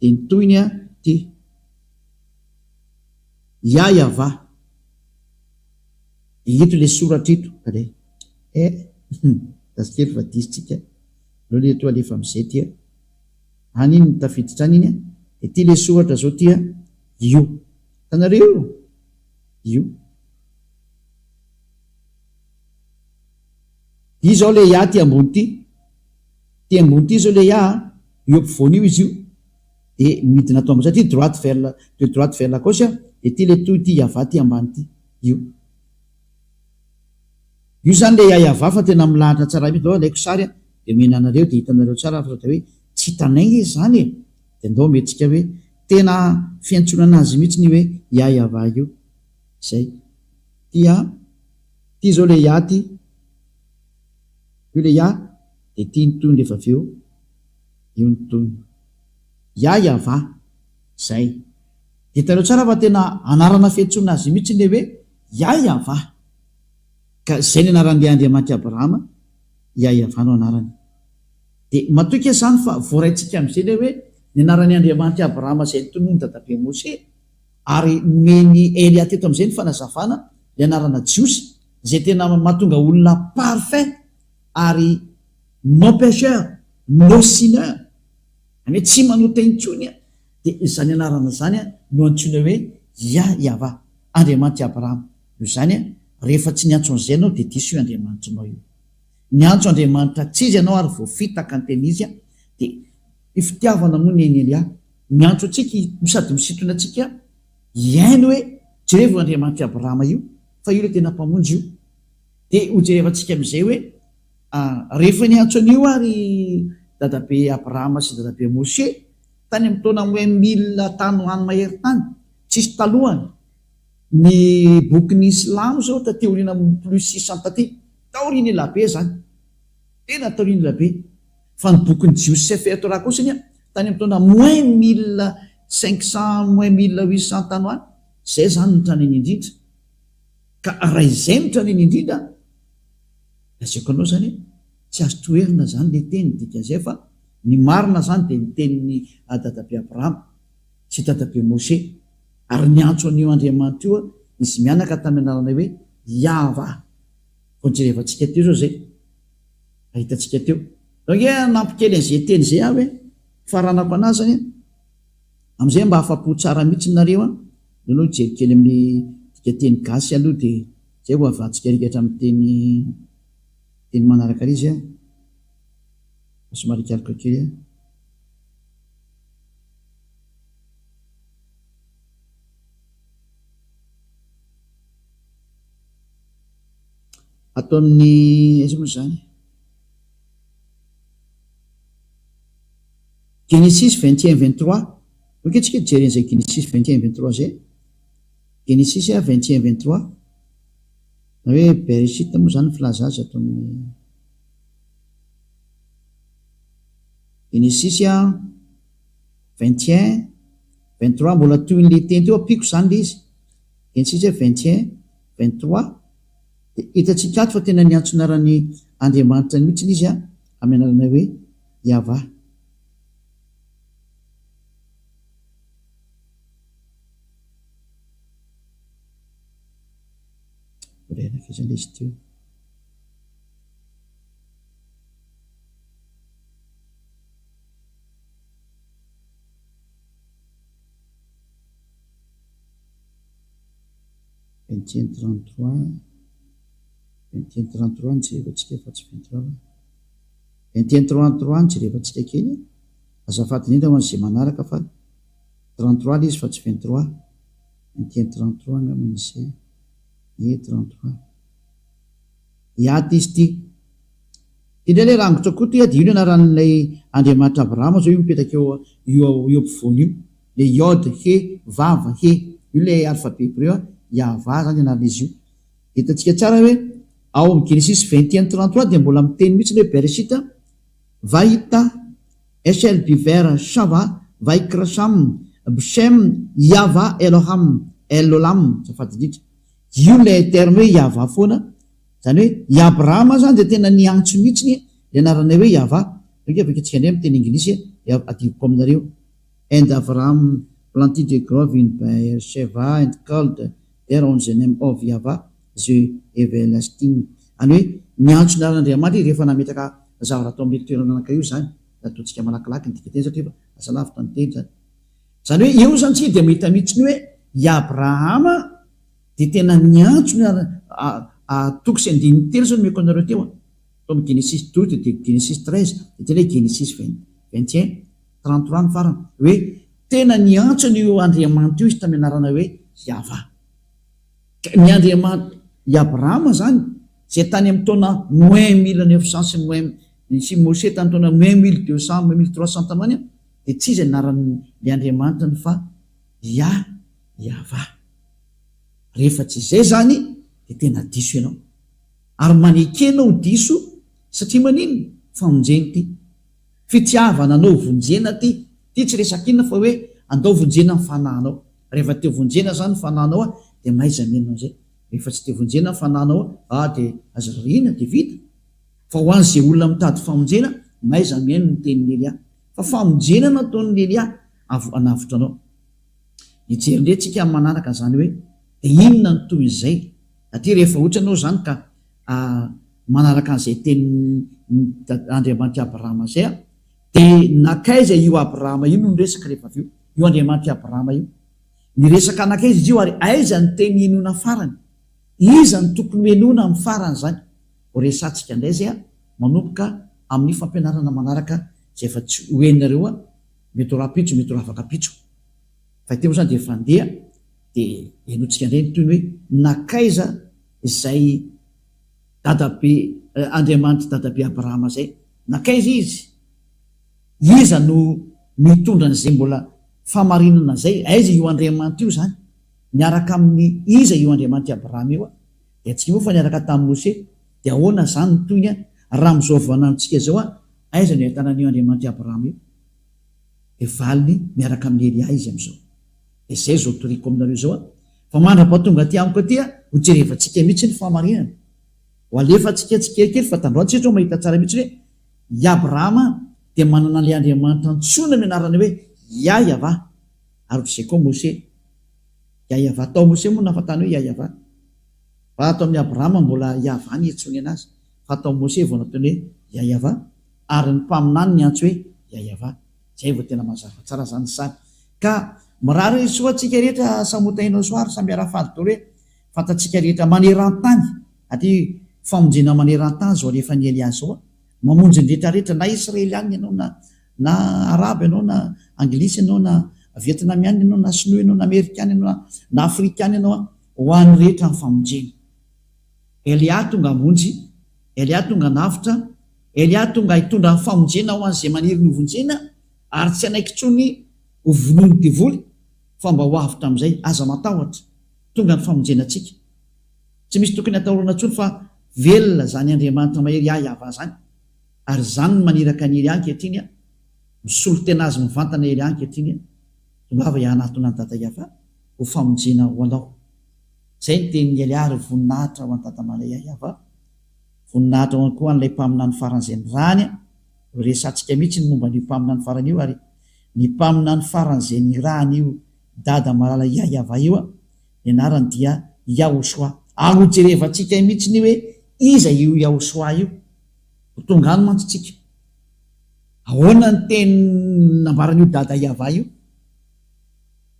Dia ny tohiny an ty. Yah-Yavah. Dia ito ilay soratra ito. Alay. Eh. Aza kely fa diso tsika. Aleo ilay toa alefa amin'izay ty an. Any iny no tafiditra any iny an, dia ity ilay soratra zao ity an, io. Hitanareo io? Io. Io izao le Ya ty ambony ty. Ty ambony ty izao le Ya a, io ampovoany io izy io. Dia midina ato ambany satria droite vers la, de droite vers la gauche a, dia ty le toy ty Yavah ty ambany ty. Io. Io izany le Ya Yavah fa tena milahatra tsara mihitsy. Ndao alaiko sary a, dia omena anareo dia hitanareo tsara fa sao dia hoe tsy hitanay nge izany e. Dia ndao omentsika hoe tena fiantsoana anazy mihitsy ny hoe Ya Yavah io. Zay. Ty a, ty zao le Ya ty. Io le Ya, dia ty ny tohiny rehefa avy eo. Io ny tohiny. Ya Yavah. Zay. Dia hitanareo tsara fa tena anarana fiantsoana azy mihitsy le hoe Ya Yavah. Ka zay ny anaran'ilay Andriamanitr'i Abrahama, Ya Yavah no anarany. Dia matoky aho izany fa voaraintsika amin'izay ilay hoe ny anaran'i Andriamanitr'i Abrahama izay notononin'i dadabe Mosè, ary nomen'i Elia teto amin'izay ny fanazavana ilay anarana jiosy izay tena mahatonga olona parfait ary non pecheur, no sinner, izany hoe tsy manota intsony, dia izany anarana izany no antsoina hoe Yah Yavah, Andriamanitr'i Abrahama. Noho izany, rehefa tsy niantso an'izay ianao dia diso io Andriamanitrinao io. Niantso Andriamanitra tsy izy ianao ary voafitaka ny tena izy dia ny fitiavana moa ny an'i Elia miantso antsika sady misintona antsika hihaino hoe jerevo io Andriamanitr'i Abrahama io fa io ilay tena mpamonjy io dia ho jerevantsika amin'izay hoe rehefa niantso an'io ary dadabe Abrahama sy dadabe Moshe tany amin'ny taona moins mille tany ho any mahery tany tsisy talohany Ny bokin'ny silamo zao taty aoriana plus 600 taty, taoriana elabe zany, tena taoriana elabe, fa ny bokin'ny jiosy sefer torah kosa anie tany amin'ny taona moins 1500 moins 1800 tany ho any, zay zany no tranainy indrindra, ka raha izay no tranainy indrindra, lazaiko anao zany hoe tsy azo toherina zany le teny, dikan'izay fa ny marina zany dia ny tenin'i dadabe Abrahama sy dadabe Moshe. Ary niantso an'io Andriamanitra io izy mianaka tamin'ny anarana hoe Yahvah. Vao nojerevantsika teo izao izay. Hitantsika teo. Donc ange hanampy kely an'izay teny izay aho hoe, faranako an'azy izany an. Amin'izay mba afa-po tsara mihitsy nareo an. Aleo aloha hijery kely amin'ny dikanteny gasy aloha dia izay vao avahantsika rikatra amin'ny teny teny manaraka ary izy an. Somary hikaroka kely aho. Ato amin'ny aiza moa izany? Genesis 21 23. Ok tsika hijery an'izay Genesis 21 23 izay. Genesis 21 23. Na hoe Bereshit moa izany ny filaza azy ato amin'ny Genesis 21 23 mbola tohin'le teny teo ampiako izany le izy Genesisy 21 23 dia hitantsika ato fa tena niantso anaran'i Andriamanitra mihitsy izy amin'ny anarana hoe Yavah. Mbola ela kely izany izy teo. 21 33 21 33 no jerevantsika fa tsy 23 fa 21 33 no jerevantsika kely azafady indrindra ho an'izay manaraka fa 33 ilay izy fa tsy 23 21 33 angamba ny izay ie 33 Hiaty izy ity. Ity indray ilay rangotra koa ity dia io ny anaran'ilay Andriamanitra Abrahama izao io mipetraka eo io eo ampovoany io. Ilay Yod, He, Vav, He. Io ilay alphabet hebreu a, Yahvah izany ny anaran'izy io. Hitantsika tsara hoe ao amin'ny Genesis 21 33 dia mbola miteny mihitsy ny hoe Bereshit Vahita Eshel Biver Shava Vaikra Sham Bshem Yahvah Eloham El Olam azafady indrindra. Io ilay terme hoe Yahvah foana, izany hoe i Abrahama izany dia tena niantso mihitsy ny anarana hoe Yahvah. Aleo ange avakintsika indray amin'ny teny anglisy dia adinoko aminareo. And Abraham planted a grove in Beer-sheva and called there on the name of Yahvah the everlasting. Izany hoe niantso ny anaran'Andriamanitra izy rehefa nametraka zavatra tao amin'io toerana anankiray io izany. Ataontsika malakilaky ny dikanteny satria efa lasa lavitra ny teny izany. Izany hoe eo izany isika dia mahita mihitsy ny hoe i Abrahama dia tena niantso ny toko sy andininy telo izao nomeko anareo teo an. Tao amin'ny Genesisy 12 dia Genesisy 13 dia tena hoe Genesisy 21, 33 ny farany. Hoe tena niantso an'io Andriamanitra io izy tamin'ny anarana hoe Yavah. Ka ny Andriamanitra, i Abrahama izany, izay tany amin'ny taona moins 1900 sy moins, sy Moshe tamin'ny taona moins 1200, moins 1300 tany ho any, dia tsy iza ny anaran'ilay Andriamanitrany fa Yah, Yavah. Rehefa tsy izay izany dia tena diso ianao. Ary maneke anao ho diso satria maninona? Famonjena ity. Fitiavana anao vonjena ity. Ity tsy resaka inona fa hoe andao vonjena ny fanahinao. Rehefa te vonjena izany ny fanahinao dia mahaiza mihaino an'izay. Rehefa tsy te vonjena ny fanahinao ah dia aza rarihina dia vita. Fa ho an'izay olona mitady famonjena, mahaiza mihaino ny tenin'i Elia. Fa famonjena nataon'i Elia hanavotra anao. Hijery indray tsika amin'ny manaraka izany hoe dia inona ny tohin'izay. Aty rehefa ohatra ianao izany ka manaraka an'izay tenin'i Andriamanitr'i Abrahama izay an, dia nankaiza io Abrahama io no niresaka rehefa avy eo? Io Andriamanitr'i Abrahama io. Niresaka nankaiza izy io ary aiza ny teny henoina farany? Iza no tokony ho henoina amin'ny farany izany? Ho resahantsika indray izay an, manomboka amin'ny fampianarana manaraka izay efa tsy ho henonareo an, mety ho rahampitso, mety ho rahafakampitso. Fa ity moa izany dia efa handeha dia henointsika indray ny tohiny hoe nankaiza izay dadabe Andriamanitr'i dadabe Abrahama izay? Nankaiza izy? Iza no mitondra an'izay mbola fahamarinana izay? Aiza io Andriamanitra io izany? Miaraka amin'ny iza io Andriamanitr'i Abrahama io? Dia tsy moa fa niaraka tamin'i Mose. Dia ahoana izany ny tohiny raha amin'izao vaninandrontsika izao aiza no ahitana an'io Andriamanitr'i Abrahama io? Dia valiny miaraka amin'i Elia izy amin'izao. Dia izay izao toriko aminareo izao an! Fa mandra-pahatonga aty amiko aty an, ho jerevantsika mihitsy ny fahamarinana. Ho alefantsika tsikelikely fa tandroany tsika izao mahita tsara mihitsy hoe i Abrahama dia manana an'ilay Andriamanitra antsoina amin'ny anarana hoe Yah-Yavah. Ary ohatr'izay koa Mose. Yah-Yavah. Tao Mose moa no nahafantany hoe Yah-Yavah. Fa ato amin'i Abrahama mbola Yavah ny iantsoany anazy. Fa tao Mose vao nataony hoe Yah-Yavah. Ary ny mpaminany niantso hoe Yah-Yavah. Zay vao tena mazava tsara zany ny sary. Ka mirary soa antsika rehetra samy ho tahinao soa ary samy hiara-faly daholo hoe fantatsika rehetra maneran-tany aty famonjena maneran-tany zao alefan'i Elia zao a! Mamonjy ny rehetra rehetra na Israelianina ianao na na Arabo ianao na Anglisy ianao na Vietnamianina ianao na Sinoa ianao na Amerikana ianao na na Afrikana ianao a! Ho an'ny rehetra ny famonjena. Elia tonga hamonjy, Elia tonga hanavotra, Elia tonga hitondra ny famonjena ho an'izay maniry ny hovonjena ary tsy hanaiky intsony ho vonoin'ny devoly fa mba ho avotra amin'izay. Aza matahotra, tonga ny famonjena antsika. Tsy misy tokony hatahorana intsony fa velona izany Andriamanitra mahery ahy Yavah izany ary izany no maniraka an'i Elia ankehitriny, misolo tena azy mivantana Elia ankehitriny, tongava hianatona an'i Dada Yavah ho famonjena ho anao. Izay ny tenin'i Elia ary voninahitra ho an'i Dada Malaya Yavah. Voninahitra ho koa an'ilay mpaminany farany izay nirahany an! Resahantsika mihitsy ny momba an'io mpaminany farany io ary ny mpaminany farany izay nirahany io Dada malala Yahyaavah io an! Ny anarany dia Yahoshuah. Ary ho jerevantsika mihitsy ny hoe iza io Yahoshuah io. Ho tonga any mantsy tsika. Ahoana ny teny nambaran'io Dada Yavah io?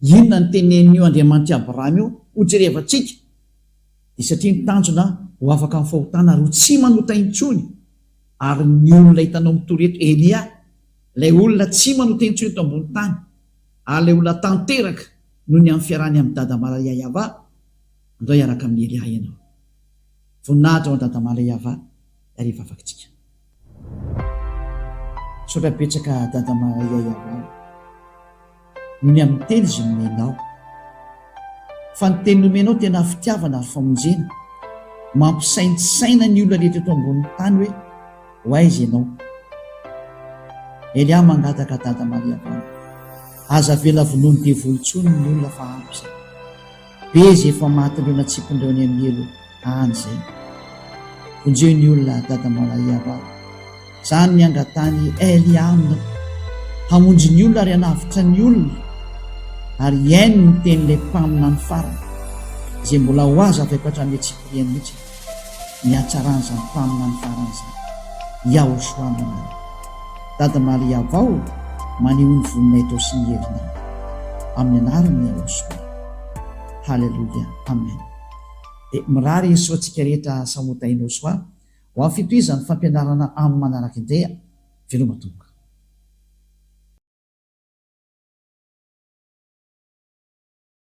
Inona ny tenenin'io Andriamanitr'i Abrahama io? Ho jerevantsika. Dia satria ny tanjona ho afaka amin'ny fahotana ary ho tsy manota intsony, ary ny olona hitanao mitory eto, Elia, ilay olona tsy manota intsony eto ambony tany, ary ilay olona tanteraka noho ny amin'ny fiarahany amin'i Dada Malayayava, andao hiaraka amin'i Elia ianao. Voninahitra ho an'i Dada Malayava, ary hivavaka isika. Misaotra betsaka Dada Malayayava. Noho ny amin'ny teny izay nomenao. Fa ny teny nomenao tena fitiavana ary famonjena. Mampisaintsaina ny olona rehetra eto ambonin'ny tany hoe ho aiza ianao. Elia mangataka Dada Maria Valo. Aza avela vonoin'ny devoly intsony ny olona fa ampy izay. Be izay efa matin'ireo natsipin'ireo any amin'ny helo any izay. Vonjeo ny olona Dada Malahia valo. Zany ny angatany Elia aminao. Hamonjy ny olona ary hanavotra ny olona. Ary hihaino ny tenin'ilay mpaminany farany, izay mbola ho hazavaiko hatramin'ny antsipiriany mihitsy ny hatsaran'izany mpaminany farany izany. Yahoshua no anarany. Dada Maria vao maneho ny voninahitrao sy ny herinao. Amin'ny anaran'i Yahoshua. Haleloia. Amen. Dia mirary soa antsika rehetra samy ho tahinao soa. Ho amin'ny fitohizan'ny fampianarana amin'ny manaraka indray a! Veloma tompoko.